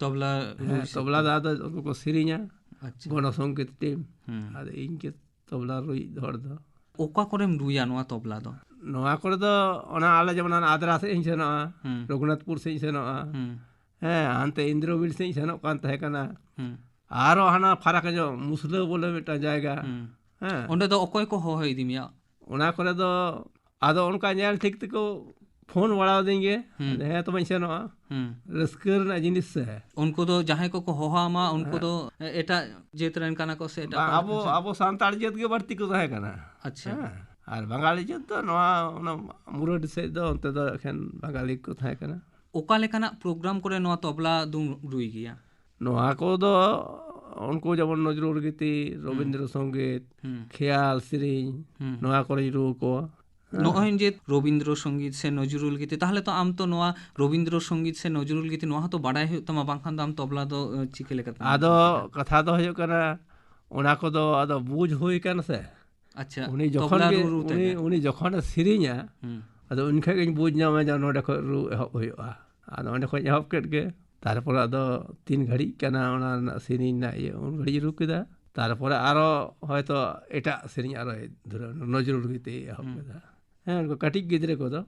ᱛᱚᱵᱞᱟ ᱨᱩ ᱦᱮᱸ, ᱥᱮᱫ ᱛᱚᱵᱞᱟ ᱫᱚ? ᱫᱚ ᱟᱫᱚ ᱩᱱᱠᱩ ᱠᱚ ᱥᱮᱨᱮᱧᱟ, ᱟᱪᱪᱷᱟ᱾ ᱜᱚᱱᱚ ᱥᱚᱝᱜᱤᱛ ᱴᱤᱢ᱾ ᱦᱩᱸ᱾ ᱟᱫᱚ ᱤᱧ ᱜᱮ ᱛᱚᱵᱞᱟ ᱨᱩᱭᱤᱡ ᱦᱚᱲ ᱫᱚ᱾ ᱚᱠᱟ ᱠᱚᱨᱮᱢ ᱨᱩᱭᱟ ᱱᱚᱣᱟ ᱛᱚᱵᱞᱟ ᱫᱚ? ᱱᱚᱣᱟ ᱠᱚᱨᱮ ᱫᱚ ᱚᱱᱟ ᱟᱞᱮ ᱡᱮᱢᱚᱱ ᱦᱟᱱᱟ ᱟᱫᱽᱨᱟ ᱥᱮᱫ ᱤᱧ ᱥᱮᱱᱚᱜᱼᱟ, ᱦᱩᱸ᱾ ᱨᱚᱜᱷᱩᱱᱟᱛᱷᱯᱩᱨ ᱥᱮᱫ ᱤᱧ ᱥᱮᱱᱚᱜᱼᱟ, ᱦᱩᱸ᱾ ᱦᱮᱸ, ᱦᱟᱱᱛᱮ ᱤᱱᱫᱨᱚᱵᱤᱞ ᱥᱮᱫ ᱤᱧ ᱥᱮᱱᱚᱜ ᱠᱟᱱ ᱛᱟᱦᱮᱸ ᱠᱟᱱᱟ᱾ ᱦᱩᱸ᱾ ᱟᱨᱚ ᱦᱟᱱᱟ ᱯᱷᱟᱨᱟᱠ ᱧᱚᱜ ᱢᱩᱥᱞᱟᱹ ᱵᱚᱞᱮ ᱢᱤᱫᱴᱟᱝ ᱡᱟᱭᱜᱟ᱾ ᱦᱩᱸ᱾ ᱦᱮᱸ᱾ ᱚᱸᱰᱮ ᱫᱚ ᱚᱠᱚᱭ ᱠᱚ ᱦᱚᱦᱚ ᱤᱫᱤ ᱢᱮᱭᱟ? ᱚᱱᱟ ᱠᱚᱨᱮ ᱫᱚ ᱟᱫᱚ ᱚᱱᱠᱟ ᱧᱮᱞ ᱴᱷᱤᱠ ᱛᱮᱠᱚ ᱯᱷᱳᱱ ᱵᱟᱲᱟ ᱟᱹᱫᱤᱧ ᱜᱮ, ᱦᱩᱸ᱾ ᱦᱮᱸ, ᱛᱚᱵᱮᱧ ᱥᱮᱱᱚᱜᱼᱟ᱾ ᱦᱩᱸ᱾ ᱨᱟᱹᱥᱠᱟᱹ ᱨᱮᱱᱟᱜ ᱡᱤᱱᱤᱥ ᱥᱮ᱾ ᱩᱱᱠᱩ ᱫᱚ ᱡᱟᱦᱟᱸᱭ ᱠᱚᱠᱚ ᱦᱚᱦᱚ ᱟᱢᱟ, ᱩᱱᱠᱩ ᱦᱮᱸ᱾ ᱫᱚ ᱮᱴᱟᱜ ᱡᱟᱹᱛ ᱨᱮᱱ ᱠᱟᱱᱟ ᱠᱚ ᱥᱮ ᱮᱴᱟᱜ ᱵᱟᱝ, ᱯᱟᱦᱴᱟ ᱟᱵᱚ, ᱨᱮᱱ? ᱟᱵᱚ ᱥᱟᱱᱛᱟᱲ ᱡᱟᱹᱛ ᱜᱮ ᱵᱟᱹᱲᱛᱤ ᱠᱚ ᱛᱟᱦᱮᱸ ᱠᱟᱱᱟ᱾ ᱟᱪᱪᱷᱟ᱾ ᱦᱮᱸ᱾ ᱟᱨ ᱵᱟᱝᱜᱟᱞᱤ ᱡᱟᱹᱛ ᱫᱚ ᱱᱚᱣᱟ, ᱚᱱᱟ ᱢᱩᱨᱟᱹᱰᱤ ᱥᱮᱫ ᱫᱚ, ᱚᱱᱛᱮ ᱫᱚ ᱮᱠᱷᱮᱱ ᱵᱟᱝᱜᱟᱞᱤ ᱠᱚ ᱛᱟᱦᱮᱸ ᱠᱟᱱᱟ᱾ ᱚᱠᱟ ᱞᱮᱠᱟᱱᱟᱜ ᱯᱨᱳᱜᱨᱟᱢ ᱠᱚᱨᱮ ᱱᱚᱣᱟ ᱛᱚᱵᱞᱟ ᱫᱚᱢ ᱨᱩᱭ ᱜᱮᱭᱟ? ᱱᱚᱣᱟ ᱠᱚᱫᱚ ᱩᱱᱠᱩ ᱡᱮᱢᱚᱱ ᱱᱚᱡᱨᱩᱞ ᱜᱤᱛᱤ, ᱦᱩᱸ᱾ ᱨᱚᱵᱤᱱᱫᱨᱚ ᱥᱚᱝᱜᱤᱛ, ᱦᱩᱸ᱾ ᱠᱷᱮᱭᱟᱞ ᱥᱮᱨᱮᱧ, ᱦᱩᱸ᱾ ᱱᱚᱣᱟ ᱠᱚᱨᱮᱧ ᱨᱩ ᱟᱠᱚᱣᱟ᱾ ᱦᱮᱸ᱾ ᱱᱚᱜᱼᱚᱭ ᱡᱮ ᱨᱚᱵᱤᱱᱫᱨᱚ ᱥᱚᱝᱜᱤᱛ ᱥᱮ ᱱᱚᱡᱨᱩᱞ ᱜᱤᱛᱤ, ᱛᱟᱦᱚᱞᱮ ᱛᱚ ᱟᱢ ᱛᱚ ᱱᱚᱣᱟ ᱨᱚᱵᱤᱱᱫᱨᱚ ᱥᱚᱝᱜᱤᱛ ᱥᱮ ᱱᱚᱡᱨᱩᱞ ᱜᱤᱛᱤ ᱱᱚᱣᱟ ᱦᱚᱸᱛᱚ ᱵᱟᱰᱟᱭ ᱦᱩᱭᱩᱜ ᱛᱟᱢᱟ, ᱵᱟᱝᱠᱷᱟᱱ ᱫᱚ ᱟᱢ ᱛᱚᱵᱞᱟ ᱫᱚ, ᱮ, ᱪᱤᱠᱟᱹ ᱞᱮᱠᱟᱛᱮᱢ ᱟᱫᱚ ᱨᱩ ᱠᱮᱭᱟ? ᱠᱟᱛᱷᱟ ᱫᱚ ᱦᱩᱭᱩᱜ ᱠᱟᱱᱟ, ᱚᱱᱟ ᱠᱚᱫᱚ ᱟᱫᱚ ᱵᱩᱡᱽ ᱦᱩᱭ ᱠᱟᱱᱟ ᱥᱮ᱾ ᱟᱪᱪᱷᱟ, ᱩᱱᱤ ᱡᱚᱠᱷᱚᱱ ᱛᱚᱵᱞᱟ ᱜᱮ, ᱨᱩ ᱨᱩ ᱩᱱᱤ, ᱛᱮᱜᱮ? ᱩᱱᱤ ᱡᱚᱠᱷᱚᱱᱮ ᱥᱮᱨᱮᱧᱟ, ᱦᱩᱸ᱾ ᱟᱫᱚ ᱩᱱ ᱠᱷᱚᱡ ᱜᱤᱧ ᱵᱩᱡᱽ ᱧᱟᱢᱟ ᱡᱮ ᱱᱚᱰᱮ ᱠᱷᱚᱡ ᱨᱩ ᱮᱦᱚᱵ ᱦᱩᱭᱩᱜᱼᱟ᱾ ᱟᱫᱚ ᱚᱸᱰᱮ ᱠᱷᱚᱡ ᱮᱦᱚᱵ ᱠᱮᱫ ᱜᱮ, ᱛᱟᱨᱯᱚᱨᱮ ᱟᱫᱚ ᱛᱤᱱ ᱜᱷᱟᱹᱲᱤᱡ ᱠᱟᱱᱟ ᱚᱱᱟ ᱨᱮᱱᱟᱜ ᱥᱮᱨᱮᱧ ᱨᱮᱱᱟᱜ ᱤᱭᱟᱹ, ᱩᱱ ᱜᱷᱟᱹᱲᱤᱡ ᱨᱩ ᱠᱮᱫᱟ᱾ ᱛᱟᱨᱯᱚᱨᱮ ᱟᱨᱚ ᱦᱚᱭᱛᱚ ᱮᱴᱟᱜ ᱥᱮᱨᱮᱧ ᱟᱨᱚᱭ ᱫᱷᱩᱨᱟᱹᱣ ᱮᱱᱟ, ᱱᱚᱡᱨᱩᱞ ᱜᱤᱛᱤ ᱮᱦᱚᱵ ᱦᱩᱸ᱾ ᱠᱮᱫᱟ᱾ ᱦᱮᱸ, ᱩᱱᱠᱩ ᱠᱟᱹᱴᱤᱡ ᱜᱤᱫᱽᱨᱟᱹ ᱠᱚᱫᱚ᱾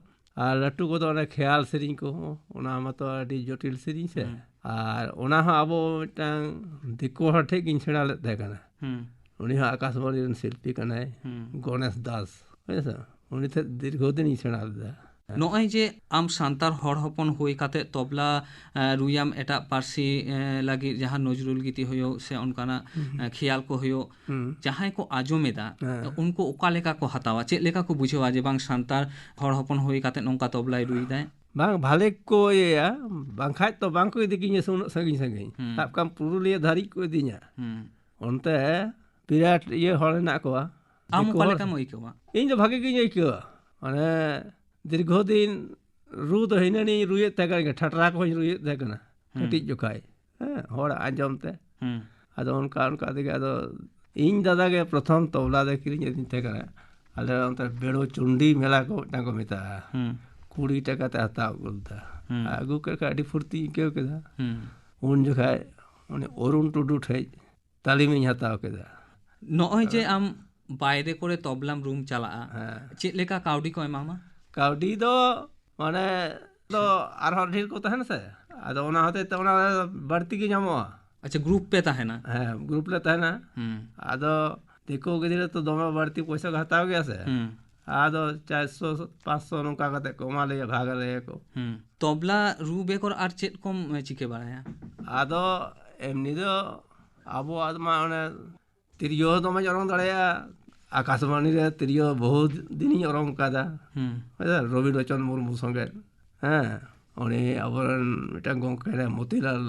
ᱟᱨ ᱞᱟᱹᱴᱩ ᱠᱚᱫᱚ ᱚᱱᱮ ᱠᱷᱮᱭᱟᱞ ᱥᱮᱨᱮᱧ ᱠᱚᱦᱚᱸ, ᱚᱱᱟ ᱢᱟᱛᱚ ᱟᱹᱰᱤ ᱡᱚᱴᱤᱞ ᱥᱮᱨᱮᱧ ᱥᱮ᱾ ᱦᱩᱸ᱾ ᱟᱨ ᱚᱱᱟ ᱦᱚᱸ ᱟᱵᱚ ᱢᱤᱫᱴᱟᱝ ᱫᱤᱠᱩ ᱦᱚᱲ ᱴᱷᱮᱡ ᱜᱤᱧ ᱥᱮᱬᱟ ᱞᱮᱫ ᱛᱟᱦᱮᱸ ᱠᱟᱱᱟ᱾ ᱦᱩᱸ᱾ ᱩᱱᱤ ᱦᱚᱸ ᱟᱠᱟᱥᱵᱟᱬᱤ ᱨᱮᱱ ᱥᱤᱞᱯᱤ ᱠᱟᱱᱟᱭ, ᱦᱩᱸ᱾ ᱜᱚᱱᱮᱥ ᱫᱟᱥ, ᱦᱳᱭ ᱥᱮ? ᱩᱱᱤ ᱴᱷᱮᱡ ᱫᱤᱨᱜᱷᱚ ᱫᱤᱱ ᱤᱧ ᱥᱮᱬᱟ ᱞᱮᱫᱟ᱾ ᱱᱚᱜᱼᱚᱭ ᱡᱮ ᱟᱢ ᱥᱟᱱᱛᱟᱲ ᱦᱚᱲ ᱦᱚᱯᱚᱱ ᱦᱩᱭ ᱠᱟᱛᱮ ᱛᱚᱵᱞᱟ ᱮ, ᱨᱩᱭᱟᱢ ᱮᱴᱟᱜ ᱯᱟᱹᱨᱥᱤ ᱮ, ᱞᱟᱹᱜᱤᱫ, ᱡᱟᱦᱟᱸ ᱱᱚᱡᱽᱨᱩᱞ ᱜᱤᱛᱤ ᱦᱩᱭᱩᱜ ᱥᱮ ᱚᱱᱠᱟᱱᱟᱜ ᱮ, ᱠᱷᱮᱭᱟᱞ ᱠᱚ ᱦᱩᱭᱩᱜ, ᱡᱟᱦᱟᱸᱭ ᱠᱚ ᱟᱸᱡᱚᱢ ᱮᱫᱟ, ᱦᱮᱸ᱾ ᱩᱱᱠᱩ ᱚᱠᱟ ᱞᱮᱠᱟ ᱠᱚ ᱦᱟᱛᱟᱣᱟ, ᱪᱮᱫ ᱞᱮᱠᱟ ᱠᱚ ᱵᱩᱡᱷᱟᱹᱣᱟ ᱡᱮ ᱵᱟᱝ ᱥᱟᱱᱛᱟᱲ ᱦᱚᱲ ᱦᱚᱯᱚᱱ ᱦᱩᱭ ᱠᱟᱛᱮ ᱱᱚᱝᱠᱟ ᱛᱚᱵᱞᱟᱭ ᱨᱩᱭ ᱫᱟᱭ? ᱵᱟᱝ, ᱵᱷᱟᱞᱮ ᱠᱚ ᱤᱭᱟᱹᱭᱟ, ᱵᱟᱝᱠᱷᱟᱡ ᱛᱚ ᱵᱟᱝ ᱠᱚ ᱤᱫᱤ ᱠᱤᱧᱟ ᱥᱮ ᱩᱱᱟᱹᱜ ᱥᱟᱺᱜᱤᱧ ᱥᱟᱺᱜᱤᱧ᱾ ᱦᱩᱸ᱾ ᱥᱟᱵ ᱠᱟᱢ ᱯᱩᱨᱩᱞᱤᱭᱟᱹ ᱫᱷᱟᱹᱨᱤᱡ ᱠᱚ ᱤᱫᱤᱧᱟ᱾ ᱦᱩᱸ᱾ ᱚᱱᱛᱮ ᱵᱤᱨᱟᱴ ᱤᱭᱟᱹ ᱦᱚᱲ ᱦᱮᱱᱟᱜ ᱠᱚᱣᱟ, ᱟᱢ ᱫᱤᱠᱩ ᱚᱠᱟ ᱦᱚᱲ᱾ ᱞᱮᱠᱟᱢ ᱟᱹᱭᱠᱟᱹᱣᱟ? ᱤᱧ ᱫᱚ ᱵᱷᱟᱜᱮ ᱜᱤᱧ ᱟᱹᱭᱠᱟᱹᱣᱟ᱾ ᱢᱟᱱᱮ ᱫᱤᱨᱜᱷᱚ ᱫᱤᱱ ᱨᱩ ᱫᱚ ᱦᱤᱱᱟᱹ ᱱᱤᱭᱟᱹᱧ ᱨᱩᱭᱮᱫ ᱛᱟᱦᱮᱸ ᱠᱟᱱᱟ, ᱴᱷᱟᱴᱨᱟ ᱠᱚᱦᱚᱸᱧ ᱨᱩᱭᱮᱫ ᱛᱟᱦᱮᱸ ᱠᱟᱱᱟ᱾ ᱦᱩᱸ᱾ ᱠᱟᱹᱴᱤᱡ ᱡᱚᱠᱷᱟᱭ᱾ ᱦᱮᱸ, ᱦᱚᱲ ᱟᱸᱡᱚᱢ ᱛᱮ᱾ ᱦᱩᱸ᱾ ᱟᱫᱚ ᱚᱱᱠᱟ ᱚᱱᱠᱟ ᱛᱮᱜᱮ ᱟᱫᱚ ᱤᱧ ᱫᱟᱫᱟ ᱜᱮ ᱯᱨᱚᱛᱷᱚᱢ ᱛᱚᱵᱞᱟ ᱫᱚᱭ ᱠᱤᱨᱤᱧ ᱟᱹᱫᱤᱧ ᱛᱟᱦᱮᱸ ᱠᱟᱱᱟ᱾ ᱟᱞᱮ ᱚᱱᱛᱮ ᱵᱮᱲᱳ ᱪᱩᱱᱰᱤ ᱢᱮᱞᱟ ᱠᱚ ᱢᱤᱫᱴᱟᱝ ᱠᱚ ᱢᱮᱛᱟᱜᱼᱟ᱾ ᱦᱩᱸ᱾ ᱠᱩᱲᱤ ᱴᱟᱠᱟ ᱛᱮ ᱦᱟᱛᱟᱣ ᱟᱹᱜᱩ ᱞᱮᱫᱟ᱾ ᱦᱩᱸ᱾ ᱟᱹᱜᱩ ᱠᱮᱫ ᱠᱷᱟᱱ ᱟᱹᱰᱤ ᱯᱷᱩᱨᱛᱤᱧ ᱟᱹᱭᱠᱟᱹᱣ ᱠᱮᱫᱟ᱾ ᱦᱩᱸ᱾ ᱩᱱ ᱡᱚᱠᱷᱟᱡ ᱩᱱᱤ ᱚᱨᱩᱱ ᱴᱩᱰᱩ ᱴᱷᱮᱡ ᱛᱟᱹᱞᱤᱢᱤᱧ ᱦᱟᱛᱟᱣ ᱠᱮᱫᱟ᱾ ᱱᱚᱜᱼᱚᱭ ᱡᱮ ᱟᱢ ᱵᱟᱭᱨᱮ ᱠᱚᱨᱮ ᱛᱚᱵᱞᱟᱢ ᱨᱩᱢ ᱪᱟᱞᱟᱜᱼᱟ, ᱦᱮᱸ᱾ ᱪᱮᱫ ᱞᱮᱠᱟ ᱠᱟᱹᱣᱰᱤ ᱠᱚ ᱮᱢᱟᱢᱟ? ᱠᱟᱹᱣᱰᱤ ᱫᱚ ᱢᱟᱱᱮ ᱫᱚ ᱟᱨᱦᱚᱸ ᱰᱷᱮᱨ ᱠᱚ ᱛᱟᱦᱮᱱᱟ ᱥᱮ, ᱟᱫᱚ ᱚᱱᱟ ᱦᱚᱛᱮᱡ ᱛᱮ ᱚᱱᱟ ᱵᱟᱹᱲᱛᱤ ᱜᱮ ᱧᱟᱢᱚᱜᱼᱟ᱾ ᱟᱪᱪᱷᱟ, ᱜᱨᱩᱯ ᱯᱮ ᱛᱟᱦᱮᱱᱟ? ᱦᱮᱸ, ᱜᱨᱩᱯ ᱞᱮ ᱛᱟᱦᱮᱱᱟ᱾ ᱦᱩᱸ᱾ ᱟᱫᱚ ᱫᱤᱠᱩ ᱜᱤᱫᱽᱨᱟᱹ ᱛᱚ ᱫᱚᱢᱮ ᱵᱟᱹᱲᱛᱤ ᱯᱚᱭᱥᱟ ᱠᱚ ᱦᱟᱛᱟᱣ ᱜᱮᱭᱟ ᱥᱮ᱾ ᱦᱩᱸ᱾ ᱟᱫᱚ ᱪᱟᱨᱥᱚ ᱯᱟᱸᱪᱥᱚ ᱱᱚᱝᱠᱟ ᱠᱟᱛᱮ ᱠᱚ ᱮᱢᱟ ᱞᱮᱭᱟ, ᱵᱷᱟᱜᱽ ᱟᱞᱮᱭᱟ ᱠᱚ᱾ ᱦᱩᱸ᱾ ᱛᱚᱵᱞᱟ ᱨᱩ ᱵᱮᱜᱚᱨ ᱟᱨ ᱪᱮᱫ ᱠᱚᱢ ᱪᱤᱠᱟᱹ ᱵᱟᱲᱟᱭᱟ? ᱟᱫᱚ ᱮᱢᱱᱤ ᱫᱚ ᱟᱵᱚᱣᱟᱜ ᱢᱟ ᱚᱱᱮ ᱛᱤᱨᱭᱳ ᱫᱚᱢᱮᱧ ᱚᱨᱚᱝ ᱫᱟᱲᱮᱭᱟᱜᱼᱟ᱾ ᱟᱠᱟᱥᱵᱟᱬᱤ ᱨᱮ ᱛᱤᱨᱭᱳ ᱵᱚᱦᱩ ᱫᱤᱱᱤᱧ ᱚᱨᱚᱝ ᱠᱟᱫᱟ᱾ ᱦᱩᱸ᱾ ᱦᱮᱸ, ᱨᱚᱵᱤ ᱞᱳᱪᱚᱱ ᱢᱩᱨᱢᱩ ᱥᱚᱸᱜᱮ᱾ ᱦᱮᱸ, ᱩᱱᱤ ᱟᱵᱚᱨᱮᱱ ᱢᱤᱫᱴᱟᱝ ᱜᱚᱝᱠᱮ ᱨᱮ ᱢᱚᱛᱤᱞᱟᱞ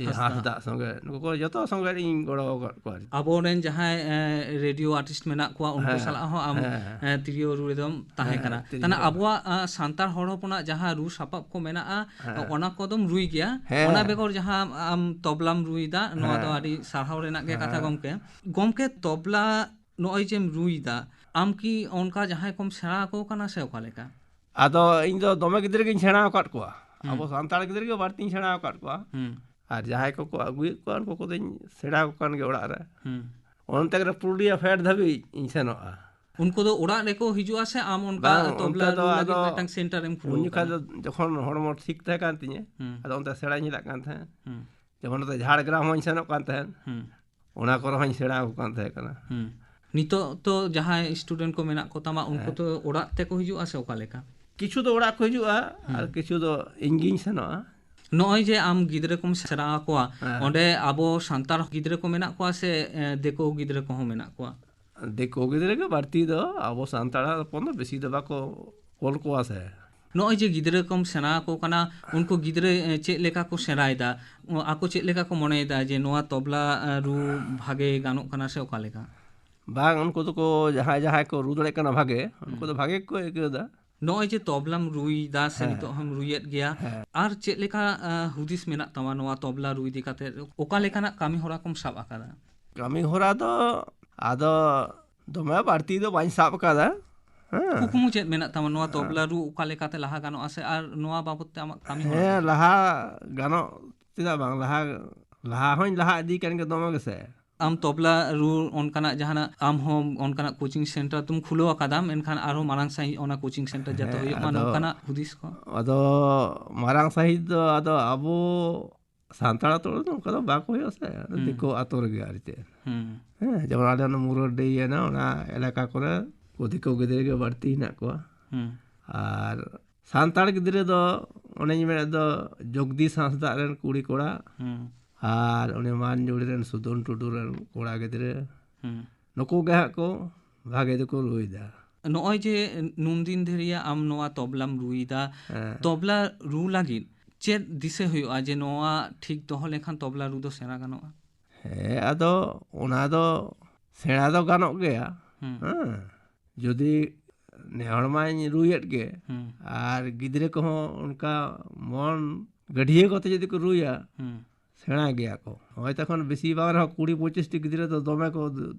ᱦᱟᱸᱥᱫᱟ᱾ ᱦᱟᱸᱥᱫᱟ ᱥᱚᱸᱜᱮ, ᱱᱩᱠᱩ ᱠᱚ ᱡᱚᱛᱚ ᱥᱚᱸᱜᱮ ᱤᱧ ᱜᱚᱲᱚ ᱟᱠᱟᱫ ᱠᱚᱣᱟ ᱟᱨᱠᱤ᱾ ᱟᱵᱚᱨᱮᱱ ᱡᱟᱦᱟᱸᱭ, ᱮ, ᱨᱮᱰᱤᱭᱳ ᱟᱨᱴᱤᱥᱴ ᱢᱮᱱᱟᱜ ᱠᱚᱣᱟ, ᱩᱱᱠᱩ ᱦᱮᱸ, ᱥᱟᱞᱟᱜ ᱦᱚᱸ ᱟᱢ, ᱦᱮᱸ, ᱦᱮᱸ᱾ ᱮ, ᱛᱤᱨᱭᱳ ᱨᱩ ᱨᱮᱫᱚᱢ ᱛᱟᱦᱮᱸ ᱦᱮᱸ, ᱠᱟᱱᱟ᱾ ᱛᱤᱨᱭᱳ᱾ ᱛᱟᱦᱞᱮ ᱟᱵᱚᱣᱟᱜ, ᱟ, ᱥᱟᱱᱛᱟᱲ ᱦᱚᱲ ᱦᱚᱯᱚᱱᱟᱜ ᱡᱟᱦᱟᱸ ᱨᱩ ᱥᱟᱯᱟᱵ ᱠᱚ ᱢᱮᱱᱟᱜᱼᱟ, ᱦᱮᱸ᱾ ᱚᱱᱟ ᱠᱚᱫᱚᱢ ᱨᱩᱭ ᱜᱮᱭᱟ᱾ ᱦᱮᱸ᱾ ᱚᱱᱟ ᱵᱮᱜᱚᱨ ᱡᱟᱦᱟᱸ ᱟᱢ ᱛᱚᱵᱞᱟᱢ ᱨᱩᱭᱫᱟ, ᱱᱚᱣᱟ ᱫᱚ ᱦᱮᱸ᱾ ᱟᱹᱰᱤ ᱥᱟᱨᱦᱟᱣ ᱨᱮᱱᱟᱜ ᱜᱮ ᱠᱟᱛᱷᱟ, ᱦᱮᱸ᱾ ᱜᱚᱢᱠᱮ᱾ ᱜᱚᱢᱠᱮ, ᱛᱚᱵᱞᱟ ᱱᱚᱜᱼᱚᱭ ᱡᱮᱢ ᱨᱩᱭᱫᱟ, ᱟᱢ ᱠᱤ ᱚᱱᱠᱟ ᱡᱟᱦᱟᱸᱭ ᱠᱚᱢ ᱥᱮᱬᱟ ᱟᱠᱚ ᱠᱟᱱᱟ ᱥᱮ ᱚᱠᱟ ᱞᱮᱠᱟ? ᱟᱫᱚ ᱤᱧ ᱫᱚ ᱫᱚᱢᱮ ᱜᱤᱫᱽᱨᱟᱹ ᱜᱤᱧ ᱥᱮᱬᱟ ᱟᱠᱟᱫ ᱠᱚᱣᱟ᱾ ᱦᱩᱸ᱾ ᱟᱵᱚ ᱥᱟᱱᱛᱟᱲ ᱜᱤᱫᱽᱨᱟᱹ ᱜᱮ ᱵᱟᱹᱲᱛᱤᱧ ᱥᱮᱬᱟ ᱟᱠᱟᱫ ᱠᱚᱣᱟ᱾ ᱦᱩᱸ᱾ ᱟᱨ ᱡᱟᱦᱟᱸᱭ ᱠᱚᱠᱚ ᱟᱹᱜᱩᱭᱮᱫ ᱠᱚᱣᱟ, ᱩᱱᱠᱩ ᱠᱚᱫᱚᱧ ᱥᱮᱬᱟ ᱟᱠᱚ ᱠᱟᱱ ᱜᱮᱭᱟ ᱚᱲᱟᱜ ᱨᱮ᱾ ᱦᱩᱸ᱾ ᱚᱱᱛᱮ ᱨᱮ ᱯᱩᱨᱩᱞᱤᱭᱟᱹ ᱯᱷᱮᱰ ᱫᱷᱟᱹᱵᱤᱡ ᱤᱧ ᱥᱮᱱᱚᱜᱼᱟ᱾ ᱩᱱᱠᱩ ᱫᱚ ᱚᱲᱟᱜ ᱨᱮᱠᱚ ᱦᱤᱡᱩᱜᱼᱟ ᱥᱮ ᱟᱢ ᱚᱱᱠᱟ ᱵᱟᱝ, ᱛᱚᱵᱞᱟ ᱚᱱᱛᱮ ᱫᱚ ᱨᱩ ᱞᱟᱹᱜᱤᱫ ᱟᱫᱚ ᱢᱤᱫᱴᱟᱝ ᱥᱮᱱᱴᱟᱨ ᱮᱢ ᱠᱷᱩᱞᱟᱹᱣ ᱩᱱ ᱡᱚᱠᱷᱟᱡ ᱠᱟᱫᱟ? ᱫᱚ ᱡᱚᱠᱷᱚᱱ ᱦᱚᱲᱢᱚ ᱴᱷᱤᱠ ᱛᱟᱦᱮᱸ ᱠᱟᱱ ᱛᱤᱧᱟᱹ, ᱦᱩᱸ᱾ ᱟᱫᱚ ᱚᱱᱛᱮ ᱥᱮᱬᱟᱧ ᱪᱟᱞᱟᱜ ᱠᱟᱱ ᱛᱟᱦᱮᱸᱫ᱾ ᱦᱩᱸ᱾ ᱡᱮᱢᱚᱱ ᱱᱚᱛᱮ ᱡᱷᱟᱲᱜᱨᱟᱢ ᱦᱚᱸᱧ ᱥᱮᱱᱚᱜ ᱠᱟᱱ ᱛᱟᱦᱮᱸᱫ᱾ ᱦᱩᱸ᱾ ᱚᱱᱟ ᱠᱚᱨᱮ ᱦᱚᱸᱧ ᱥᱮᱬᱟ ᱟᱠᱚ ᱠᱟᱱ ᱛᱟᱦᱮᱸ ᱠᱟᱱᱟ᱾ ᱦᱩᱸ᱾ ᱱᱤᱛᱚᱜ ᱛᱚ ᱡᱟᱦᱟᱸᱭ ᱥᱴᱩᱰᱮᱱᱴ ᱠᱚ ᱢᱮᱱᱟᱜ ᱠᱚ ᱛᱟᱢᱟ, ᱩᱱᱠᱩ ᱦᱮᱸ᱾ ᱛᱚ ᱚᱲᱟᱜ ᱛᱮᱠᱚ ᱦᱤᱡᱩᱜᱼᱟ ᱥᱮ ᱚᱠᱟ ᱞᱮᱠᱟ? ᱠᱤᱪᱷᱩ ᱫᱚ ᱚᱲᱟᱜ ᱠᱚ ᱦᱤᱡᱩᱜᱼᱟ, ᱟᱨ ᱠᱤᱪᱷᱩ ᱫᱚ ᱤᱧ ᱜᱤᱧ ᱥᱮᱱᱚᱜᱼᱟ᱾ ᱱᱚᱜᱼᱚᱭ ᱡᱮ ᱟᱢ ᱜᱤᱫᱽᱨᱟᱹ ᱠᱚᱢ ᱥᱮᱬᱟ ᱟᱠᱚᱣᱟ, ᱦᱮᱸ᱾ ᱚᱸᱰᱮ ᱟᱵᱚ ᱥᱟᱱᱛᱟᱲ ᱜᱤᱫᱽᱨᱟᱹ ᱠᱚ ᱢᱮᱱᱟᱜ ᱠᱚᱣᱟ ᱥᱮ, ᱮ, ᱫᱤᱠᱩ ᱜᱤᱫᱽᱨᱟᱹ ᱠᱚᱦᱚᱸ ᱢᱮᱱᱟᱜ ᱠᱚᱣᱟ? ᱫᱤᱠᱩ ᱜᱤᱫᱽᱨᱟᱹ ᱜᱮ ᱵᱟᱹᱲᱛᱤ ᱫᱚ, ᱟᱵᱚ ᱥᱟᱱᱛᱟᱲ ᱦᱚᱯᱚᱱ ᱫᱚ ᱵᱮᱥᱤ ᱫᱚ ᱵᱟᱠᱚ ᱠᱳᱞ ᱠᱚᱣᱟ ᱥᱮ᱾ ᱱᱚᱜᱼᱚᱭ ᱡᱮ ᱜᱤᱫᱽᱨᱟᱹ ᱠᱚᱢ ᱥᱮᱬᱟ ᱟᱠᱚ ᱠᱟᱱᱟ, ᱩᱱᱠᱩ ᱜᱤᱫᱽᱨᱟᱹ, ᱮ, ᱪᱮᱫ ᱞᱮᱠᱟ ᱠᱚ ᱥᱮᱬᱟᱭᱮᱫᱟ? ᱚ, ᱟᱠᱚ ᱪᱮᱫ ᱞᱮᱠᱟ ᱠᱚ ᱢᱚᱱᱮᱭᱮᱫᱟ ᱡᱮ ᱱᱚᱣᱟ ᱛᱚᱵᱞᱟ, ᱮ, ᱨᱩ ᱵᱷᱟᱜᱮ ᱜᱟᱱᱚᱜ ᱠᱟᱱᱟ ᱥᱮ ᱚᱠᱟ ᱞᱮᱠᱟ? ᱵᱟᱝ, ᱩᱱᱠᱩ ᱫᱚᱠᱚ, ᱡᱟᱦᱟᱸᱭ, ᱡᱟᱦᱟᱸᱭ ᱠᱚ ᱨᱩ ᱫᱟᱲᱮᱭᱟᱜ ᱠᱟᱱᱟ ᱵᱷᱟᱜᱮ, ᱩᱱᱠᱩ ᱫᱚ ᱵᱷᱟᱜᱮ ᱜᱮᱠᱚ ᱟᱹᱭᱠᱟᱹᱣ ᱮᱫᱟ᱾ ᱱᱚᱜᱼᱚᱭ ᱡᱮ ᱛᱚᱵᱞᱟᱢ ᱨᱩᱭᱮᱫᱟ ᱥᱮ ᱦᱮᱸ᱾ ᱱᱤᱛᱚᱜ ᱦᱚᱸᱢ ᱨᱩᱭᱮᱫ ᱜᱮᱭᱟ, ᱦᱮᱸ᱾ ᱟᱨ ᱪᱮᱫ ᱞᱮᱠᱟ, ᱟ, ᱦᱩᱫᱤᱥ ᱢᱮᱱᱟᱜ ᱛᱟᱢᱟ ᱱᱚᱣᱟ ᱛᱚᱵᱞᱟ ᱨᱩ ᱤᱫᱤ ᱠᱟᱛᱮ? ᱚᱠᱟ ᱞᱮᱠᱟᱱᱟᱜ ᱠᱟᱹᱢᱤ ᱦᱚᱨᱟ ᱠᱚᱢ ᱥᱟᱵ ᱟᱠᱟᱫᱟ? ᱠᱟᱹᱢᱤ ᱦᱚᱨᱟ ᱫᱚ ᱟᱫᱚ ᱫᱚᱢᱮ ᱵᱟᱹᱲᱛᱤ ᱫᱚ ᱵᱟᱹᱧ ᱥᱟᱵ ᱟᱠᱟᱫᱟ᱾ ᱦᱮᱸ᱾ ᱠᱩᱠᱢᱩ ᱪᱮᱫ ᱢᱮᱱᱟᱜ ᱛᱟᱢᱟ ᱱᱚᱣᱟ ᱛᱚᱵᱞᱟ ᱨᱩ ᱚᱠᱟ ᱞᱮᱠᱟᱛᱮ ᱞᱟᱦᱟ ᱜᱟᱱᱚᱜᱼᱟ ᱥᱮ ᱟᱨ ᱱᱚᱣᱟ ᱵᱟᱵᱚᱛ ᱛᱮ ᱟᱢᱟᱜ ᱠᱟᱹᱢᱤ ᱦᱚᱨᱟ ᱦᱮᱸ, ᱪᱮᱫ? ᱞᱟᱦᱟ ᱜᱟᱱᱚᱜ, ᱪᱮᱫᱟᱜ ᱵᱟᱝ? ᱞᱟᱦᱟ, ᱞᱟᱦᱟ ᱦᱚᱸᱧ ᱞᱟᱦᱟ ᱤᱫᱤ ᱠᱟᱱ ᱜᱮ ᱫᱚᱢᱮ ᱜᱮᱥᱮ᱾ ᱟᱢ ᱛᱚᱵᱞᱟ ᱨᱩ ᱚᱱᱠᱟᱱᱟᱜ ᱡᱟᱦᱟᱱᱟᱜ, ᱟᱢ ᱦᱚᱸ ᱚᱱᱠᱟᱱᱟᱜ ᱠᱳᱪᱤᱝ ᱥᱮᱱᱴᱟᱨ ᱛᱚᱢ ᱠᱷᱩᱞᱟᱹᱣ ᱟᱠᱟᱫᱟᱢ, ᱮᱱᱠᱷᱟᱱ ᱟᱨᱦᱚᱸ ᱢᱟᱨᱟᱝ ᱥᱟᱺᱦᱤᱡ ᱚᱱᱟ ᱠᱳᱪᱤᱝ ᱥᱮᱱᱴᱟᱨ ᱡᱟᱛᱮ ᱦᱮᱸ, ᱦᱩᱭᱩᱜ ᱢᱟ, ᱟᱫᱚ, ᱱᱚᱝᱠᱟᱱᱟᱜ ᱦᱩᱫᱤᱥ ᱠᱚ? ᱟᱫᱚ ᱢᱟᱨᱟᱝ ᱥᱟᱺᱦᱤᱡ ᱫᱚ ᱟᱫᱚ ᱟᱵᱚ ᱥᱟᱱᱛᱟᱲ ᱟᱛᱳ ᱨᱮᱫᱚ ᱚᱱᱠᱟ ᱫᱚ ᱵᱟᱠᱚ ᱦᱩᱭᱩᱜᱼᱟ ᱥᱮ, ᱟᱫᱚ ᱦᱩᱸ᱾ ᱫᱤᱠᱩ ᱟᱛᱳ ᱨᱮᱜᱮ ᱟᱨ ᱪᱮᱫ᱾ ᱦᱩᱸ᱾ ᱦᱮᱸ, ᱡᱮᱢᱚᱱ ᱟᱞᱮ ᱚᱱᱟ ᱢᱩᱨᱟᱹᱰᱤ ᱮᱱᱟ, ᱚᱱᱟ ᱮᱞᱟᱠᱟ ᱠᱚᱨᱮ ᱫᱤᱠᱩ ᱜᱤᱫᱽᱨᱟᱹ ᱜᱮ ᱵᱟᱹᱲᱛᱤ ᱦᱮᱱᱟᱜ ᱠᱚᱣᱟ᱾ ᱦᱩᱸ᱾ ᱟᱨ ᱥᱟᱱᱛᱟᱲ ᱜᱤᱫᱽᱨᱟᱹ ᱫᱚ ᱚᱱᱮᱧ ᱢᱮᱱᱮᱫ ᱫᱚ, ᱡᱚᱜᱽᱫᱤᱥ ᱦᱟᱸᱥᱫᱟᱜ ᱨᱮᱱ ᱠᱩᱲᱤ ᱠᱚᱲᱟ, ᱦᱩᱸ᱾ ᱟᱨ ᱩᱱᱤ ᱢᱟᱱᱡᱩᱲᱤ ᱨᱮᱱ ᱥᱩᱫᱚᱱ ᱴᱩᱰᱩ ᱨᱮᱱ ᱠᱚᱲᱟ ᱜᱤᱫᱽᱨᱟᱹ, ᱦᱩᱸ᱾ ᱱᱩᱠᱩ ᱜᱮ ᱦᱟᱸᱜ ᱠᱚ ᱵᱷᱟᱜᱮ ᱫᱚᱠᱚ ᱨᱩᱭᱫᱟ᱾ ᱱᱚᱜᱼᱚᱭ ᱡᱮ ᱱᱩᱱᱫᱤᱱ ᱫᱷᱟᱹᱨᱤᱭᱟᱜ ᱟᱢ ᱱᱚᱣᱟ ᱛᱚᱵᱞᱟᱢ ᱨᱩᱭᱫᱟ, ᱦᱮᱸ᱾ ᱛᱚᱵᱞᱟ ᱨᱩ ᱞᱟᱹᱜᱤᱫ ᱪᱮᱫ ᱫᱤᱥᱟᱹ ᱦᱩᱭᱩᱜᱼᱟ ᱡᱮ ᱱᱚᱣᱟ ᱴᱷᱤᱠ ᱫᱚᱦᱚ ᱞᱮᱠᱷᱟᱱ ᱛᱚᱵᱞᱟ ᱨᱩ ᱫᱚ ᱥᱮᱬᱟ ᱜᱟᱱᱚᱜᱼᱟ? ᱦᱮᱸ, ᱟᱫᱚ ᱚᱱᱟ ᱫᱚ ᱥᱮᱬᱟ ᱫᱚ ᱜᱟᱱᱚᱜ ᱜᱮᱭᱟ᱾ ᱦᱩᱸ᱾ ᱦᱮᱸ, ᱡᱩᱫᱤ ᱱᱮ ᱦᱚᱲ ᱢᱟᱧ ᱨᱩᱭᱮᱫ ᱜᱮ, ᱦᱩᱸ᱾ ᱟᱨ ᱜᱤᱫᱽᱨᱟᱹ ᱠᱚᱦᱚᱸ ᱚᱱᱠᱟ ᱢᱚᱱ ᱜᱟᱹᱰᱭᱟᱹ ᱠᱚᱛᱮ ᱡᱩᱫᱤ ᱠᱚ ᱨᱩᱭᱟ, ᱦᱩᱸ᱾ ᱥᱮᱬᱟ ᱜᱮᱭᱟ ᱠᱚ᱾ ᱦᱚᱭᱛᱚ ᱮᱠᱷᱚᱱ ᱵᱮᱥᱤ ᱵᱟᱝ ᱨᱮᱦᱚᱸ ᱠᱩᱲᱤ ᱯᱚᱸᱪᱤᱥ ᱴᱤ ᱜᱤᱫᱽᱨᱟᱹ ᱫᱚ ᱫᱚᱢᱮ ᱠᱚ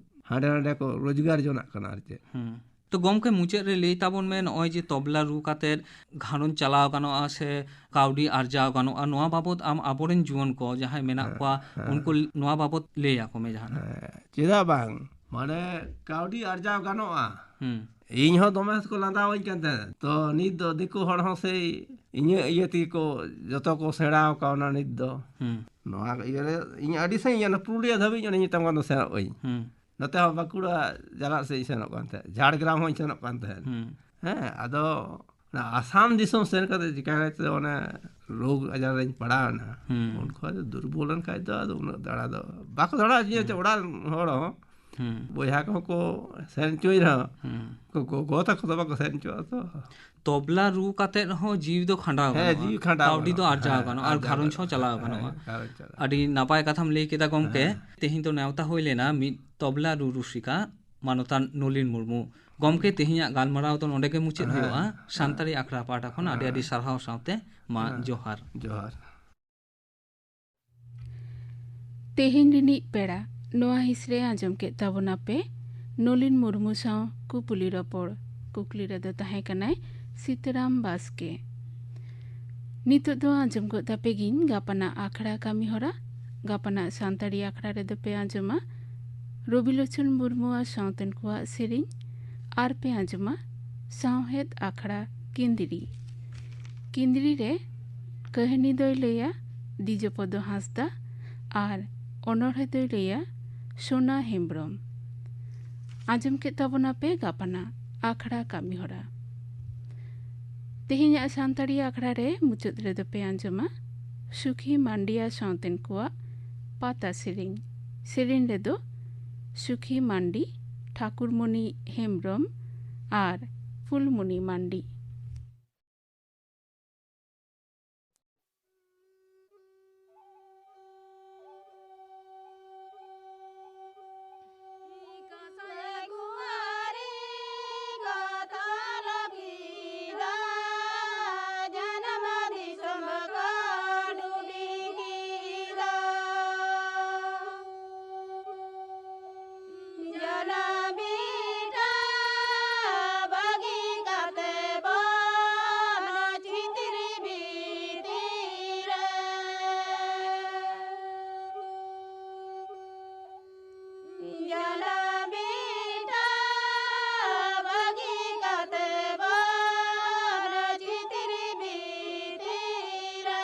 ᱦᱟᱸᱰᱮ ᱱᱟᱰᱮ ᱠᱚ ᱨᱳᱡᱽᱜᱟᱨ ᱡᱚᱱᱟᱜ ᱠᱟᱱᱟ ᱟᱨ ᱪᱮᱫ᱾ ᱦᱩᱸ᱾ ᱛᱚ ᱜᱚᱢᱠᱮ, ᱢᱩᱪᱟᱹᱫ ᱨᱮ ᱞᱟᱹᱭ ᱛᱟᱵᱚᱱ ᱢᱮ, ᱱᱚᱜᱼᱚᱭ ᱡᱮ ᱛᱚᱵᱞᱟ ᱨᱩ ᱠᱟᱛᱮᱫ ᱜᱷᱟᱨᱚᱸᱡᱽ ᱪᱟᱞᱟᱣ ᱜᱟᱱᱚᱜᱼᱟ ᱥᱮ ᱠᱟᱹᱣᱰᱤ ᱟᱨᱡᱟᱣ ᱜᱟᱱᱚᱜᱼᱟ, ᱱᱚᱣᱟ ᱵᱟᱵᱚᱛ ᱟᱢ ᱟᱵᱚᱨᱮᱱ ᱡᱩᱣᱟᱹᱱ ᱠᱚ ᱡᱟᱦᱟᱸᱭ ᱢᱮᱱᱟᱜ ᱦᱮᱸ, ᱠᱚᱣᱟ, ᱦᱮᱸ᱾ ᱩᱱᱠᱩ ᱱᱚᱣᱟ ᱵᱟᱵᱚᱛ ᱞᱟᱹᱭ ᱟᱠᱚ ᱢᱮ ᱡᱟᱦᱟᱱᱟᱜ᱾ ᱦᱮᱸ, ᱪᱮᱫᱟᱜ ᱵᱟᱝ? ᱢᱟᱱᱮ ᱠᱟᱹᱣᱰᱤ ᱟᱨᱡᱟᱣ ᱜᱟᱱᱚᱜᱼᱟ᱾ ᱦᱩᱸ᱾ ᱤᱧ ᱦᱚᱸ ᱫᱚᱢᱮ ᱠᱚ ᱞᱟᱸᱫᱟᱣᱟᱹᱧ ᱠᱟᱱ ᱛᱟᱦᱮᱸᱫ᱾ ᱛᱚ ᱱᱤᱛ ᱫᱚ ᱫᱤᱠᱩ ᱦᱚᱲ ᱦᱚᱸ ᱥᱮᱭ ᱤᱧᱟᱹᱜ ᱤᱭᱟᱹ ᱛᱮᱜᱮ ᱠᱚ ᱡᱚᱛᱚ ᱠᱚ ᱥᱮᱬᱟᱣ ᱠᱟᱣᱱᱟ ᱱᱤᱛ ᱫᱚ᱾ ᱦᱩᱸ᱾ ᱱᱚᱣᱟ ᱤᱭᱟᱹ ᱨᱮ ᱤᱧ ᱟᱹᱰᱤ ᱥᱟᱺᱜᱤᱧ, ᱚᱱᱟ ᱯᱩᱨᱩᱞᱤᱭᱟᱹ ᱫᱷᱟᱹᱵᱤᱡ ᱚᱱᱮ ᱢᱮᱛᱟᱢ ᱠᱟᱱ ᱫᱚ ᱥᱮᱱᱚᱜ ᱟᱹᱧ᱾ ᱦᱩᱸ᱾ ᱱᱚᱛᱮ ᱦᱚᱸ ᱵᱟᱸᱠᱩᱲᱟ ᱡᱟᱞᱟᱜ ᱥᱮᱫ ᱤᱧ ᱥᱮᱱᱚᱜ ᱠᱟᱱ ᱛᱟᱦᱮᱸᱫ, ᱡᱷᱟᱲᱜᱨᱟᱢ ᱦᱚᱸᱧ ᱥᱮᱱᱚᱜ ᱠᱟᱱ ᱛᱟᱦᱮᱸᱫ᱾ ᱦᱩᱸ᱾ ᱦᱮᱸ, ᱟᱫᱚ ᱚᱱᱟ ᱟᱥᱟᱢ ᱫᱤᱥᱚᱢ ᱥᱮᱱ ᱠᱟᱛᱮ ᱪᱤᱠᱟᱹ ᱠᱟᱛᱮ ᱚᱱᱮ ᱨᱳᱜᱽ ᱟᱡᱟᱨ ᱨᱤᱧ ᱯᱟᱲᱟᱣ ᱮᱱᱟ᱾ ᱦᱩᱸ᱾ ᱩᱱ ᱠᱷᱚᱱ ᱫᱚ ᱫᱩᱨᱵᱚᱞ ᱞᱮᱱ ᱠᱷᱟᱡ ᱫᱚ ᱟᱫᱚ ᱩᱱᱟᱹᱜ ᱫᱟᱬᱟ ᱫᱚ ᱵᱟᱠᱚ ᱫᱟᱬᱟ ᱦᱚᱪᱚᱧᱟ᱾ ᱦᱩᱸ᱾ ᱚᱲᱟᱜ ᱦᱚᱲ ᱦᱚᱸ, ᱦᱩᱸ᱾ ᱵᱚᱭᱦᱟ ᱠᱚᱦᱚᱸ ᱠᱚ ᱥᱮᱱ ᱦᱚᱪᱚᱧ ᱨᱮᱦᱚᱸ, ᱦᱩᱸ᱾ ᱠᱚ ᱜᱚᱜᱚ ᱛᱟᱠᱚ ᱫᱚ ᱵᱟᱠᱚ ᱥᱮᱱ ᱦᱚᱪᱚᱣᱟᱜᱼᱟ ᱛᱚ᱾ ᱛᱚᱵᱞᱟ ᱨᱩ ᱠᱟᱛᱮ ᱦᱚᱸ ᱡᱤᱣᱤ ᱫᱚ ᱠᱷᱟᱸᱰᱟᱣ ᱦᱮᱸ, ᱜᱟᱱᱚᱜᱼᱟ᱾ ᱡᱤᱣᱤ ᱠᱷᱟᱸᱰᱟᱣ ᱠᱟᱹᱣᱰᱤ ᱫᱚ ᱜᱟᱱᱚᱜᱼᱟ᱾ ᱟᱨᱡᱟᱣ ᱦᱮᱸ, ᱜᱟᱱᱚᱜᱼᱟ ᱟᱨ ᱟᱨᱡᱟᱣ ᱜᱷᱟᱨᱚᱸᱡᱽ ᱦᱚᱸ ᱜᱟᱱᱚᱜᱼᱟ᱾ ᱪᱟᱞᱟᱣ ᱜᱟᱱᱚᱜᱼᱟ᱾ ᱦᱮᱸ, ᱜᱷᱟᱨᱚᱸᱡᱽ ᱪᱟᱞᱟᱣ᱾ ᱟᱹᱰᱤ ᱱᱟᱯᱟᱭ ᱠᱟᱛᱷᱟᱢ ᱞᱟᱹᱭ ᱠᱮᱫᱟ ᱜᱚᱢᱠᱮ᱾ ᱦᱮᱸ᱾ ᱛᱮᱦᱮᱧ ᱫᱚ ᱱᱮᱣᱛᱟ ᱦᱩᱭ ᱞᱮᱱᱟ ᱢᱤᱫ ᱛᱚᱵᱞᱟ ᱨᱩ ᱨᱩᱥᱤᱠᱟ ᱢᱟᱱᱚᱛᱟᱱ ᱱᱚᱞᱤᱱ ᱢᱩᱨᱢᱩ᱾ ᱜᱚᱢᱠᱮ, ᱛᱮᱦᱮᱧᱟᱜ ᱜᱟᱞᱢᱟᱨᱟᱣ ᱫᱚ ᱱᱚᱰᱮ ᱜᱮ ᱢᱩᱪᱟᱹᱫ ᱦᱮᱸ, ᱦᱩᱭᱩᱜᱼᱟ᱾ ᱦᱮᱸ᱾ ᱥᱟᱱᱛᱟᱲᱤ ᱟᱠᱷᱲᱟ ᱯᱟᱦᱴᱟ ᱠᱷᱚᱱ ᱟᱹᱰᱤ ᱟᱹᱰᱤ ᱦᱮᱸ᱾ ᱥᱟᱨᱦᱟᱣ ᱥᱟᱶᱛᱮ ᱢᱟ ᱦᱮᱸ᱾ ᱡᱚᱦᱟᱨ᱾ ᱡᱚᱦᱟᱨ᱾ ᱛᱮᱦᱮᱧ ᱨᱤᱱᱤᱡ ᱯᱮᱲᱟ ᱱᱚᱣᱟ ᱦᱤᱸᱥ ᱨᱮ ᱟᱸᱡᱚᱢ ᱠᱮᱫ ᱛᱟᱵᱚᱱᱟᱯᱮ ᱱᱚᱞᱤᱱ ᱢᱩᱨᱢᱩ ᱥᱟᱶ ᱠᱩᱯᱩᱞᱤ ᱨᱚᱯᱚᱲ᱾ ᱠᱩᱠᱞᱤ ᱨᱮᱫᱚ ᱛᱟᱦᱮᱸ ᱠᱟᱱᱟᱭ ᱥᱤᱛᱟᱹᱨᱟᱢ ᱵᱟᱥᱠᱮ᱾ ᱱᱤᱛᱚᱜ ᱫᱚ ᱟᱸᱡᱚᱢ ᱜᱚᱫ ᱛᱟᱯᱮ ᱜᱤᱧ ᱜᱟᱯᱟᱱᱟᱜ ᱟᱠᱷᱲᱟ ᱠᱟᱹᱢᱤ ᱦᱚᱨᱟ᱾ ᱜᱟᱯᱟᱱᱟᱜ ᱥᱟᱱᱛᱟᱲᱤ ᱟᱠᱷᱲᱟ ᱨᱮᱫᱚ ᱯᱮ ᱟᱸᱡᱚᱢᱟ ᱨᱚᱵᱤᱞᱳᱪᱚᱱ ᱢᱩᱨᱢᱩ ᱟᱨ ᱥᱟᱶᱛᱮᱱ ᱠᱚᱣᱟᱜ ᱥᱮᱨᱮᱧ, ᱟᱨ ᱯᱮ ᱟᱸᱡᱚᱢᱟ ᱥᱟᱶᱦᱮᱫ ᱟᱠᱷᱲᱟ ᱠᱤᱱᱫᱽᱨᱤ᱾ ᱠᱤᱱᱫᱽᱨᱤ ᱨᱮ ᱠᱟᱹᱦᱱᱤ ᱫᱚᱭ ᱞᱟᱹᱭᱟ ᱫᱤᱡᱚᱯᱚᱫᱚ ᱦᱟᱸᱥᱫᱟ ᱟᱨ ᱚᱱᱚᱬᱦᱮ ᱫᱚᱭ ᱞᱟᱹᱭᱟ ᱥᱳᱱᱟ ᱦᱮᱢᱵᱽᱨᱚᱢ᱾ ᱟᱸᱡᱚᱢ ᱠᱮᱫ ᱛᱟᱵᱚᱱᱟᱯᱮ ᱜᱟᱯᱟᱱᱟᱜ ᱟᱠᱷᱲᱟ ᱠᱟᱹᱢᱤ ᱦᱚᱨᱟ᱾ ᱛᱮᱦᱮᱧᱟᱜ ᱥᱟᱱᱛᱟᱲᱤ ᱟᱠᱷᱲᱟ ᱨᱮ ᱢᱩᱪᱟᱹᱫ ᱨᱮᱫᱚ ᱯᱮ ᱟᱸᱡᱚᱢᱟ ᱥᱩᱠᱷᱤ ᱢᱟᱱᱰᱤᱭᱟ ᱥᱟᱶᱛᱮᱱ ᱠᱚᱣᱟᱜ ᱯᱟᱛᱟ ᱥᱮᱨᱮᱧ᱾ ᱥᱮᱨᱮᱧ ᱨᱮᱫᱚ ᱥᱩᱠᱷᱤ ᱢᱟᱱᱰᱤ, ᱴᱷᱟᱠᱩᱨᱢᱚᱱᱤ ᱦᱮᱢᱵᱽᱨᱚᱢ ᱟᱨ ᱯᱷᱩᱞᱢᱩᱱᱤ ᱢᱟᱱᱰᱤ᱾ ᱡᱟᱱᱟᱢ ᱵᱮᱴᱟ ᱵᱟᱹᱜᱤ ᱠᱟᱛᱮ ᱵᱚᱱ ᱪᱷᱤᱛᱨᱤ ᱵᱤᱛᱤᱨ ᱨᱮ᱾ ᱡᱟᱱᱟᱢ ᱵᱮᱴᱟ ᱵᱟᱹᱜᱤ ᱠᱟᱛᱮ ᱵᱚᱱ ᱪᱷᱤᱛᱨᱤ ᱵᱤᱛᱤᱨ ᱨᱮ᱾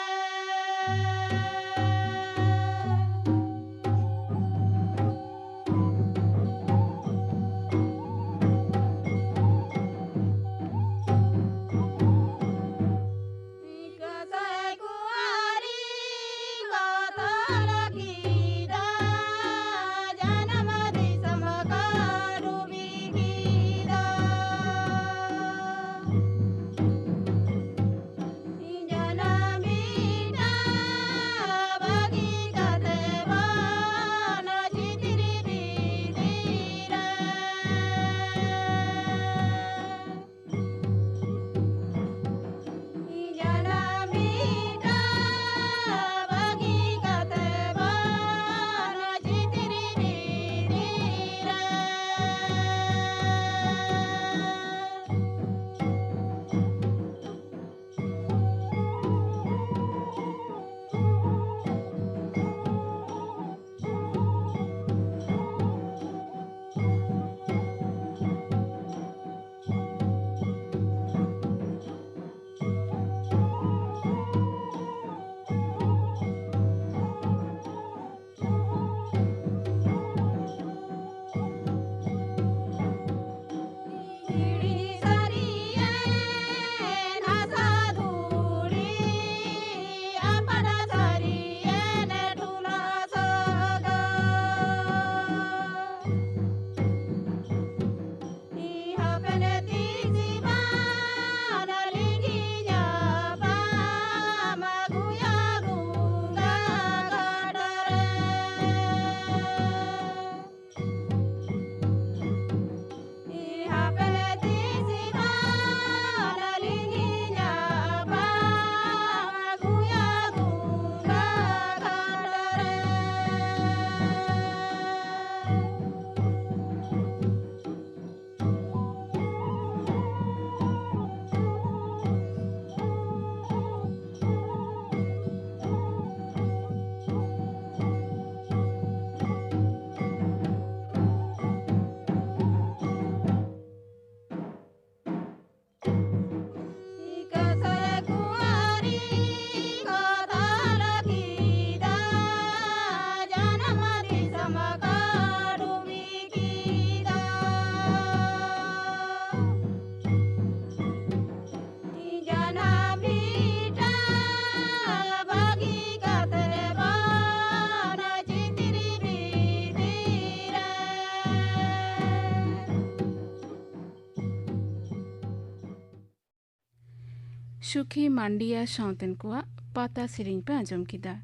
ᱥᱩᱠᱷᱤ ᱢᱟᱱᱰᱤᱭᱟ ᱥᱟᱶᱛᱮᱱ ᱠᱚᱣᱟᱜ ᱯᱟᱛᱟ ᱥᱮᱨᱮᱧ ᱯᱮ ᱟᱸᱡᱚᱢ ᱠᱮᱫᱟ᱾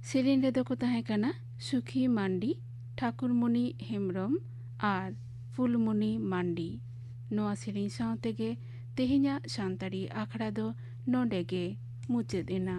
ᱥᱮᱨᱮᱧ ᱨᱮᱫᱚ ᱠᱚ ᱛᱟᱦᱮᱸ ᱠᱟᱱᱟ ᱥᱩᱠᱷᱤ ᱢᱟᱱᱰᱤ, ᱴᱷᱟᱠᱩᱨᱢᱚᱱᱤ ᱦᱮᱢᱵᱨᱚᱢ ᱟᱨ ᱯᱷᱩᱞᱢᱚᱱᱤ ᱢᱟᱱᱰᱤ᱾ ᱱᱚᱣᱟ ᱥᱮᱨᱮᱧ ᱥᱟᱶ ᱛᱮᱜᱮ ᱛᱮᱦᱮᱧᱟᱜ ᱥᱟᱱᱛᱟᱲᱤ ᱟᱠᱷᱲᱟ ᱫᱚ ᱱᱚᱰᱮ ᱜᱮ ᱢᱩᱪᱟᱹᱫ ᱮᱱᱟ᱾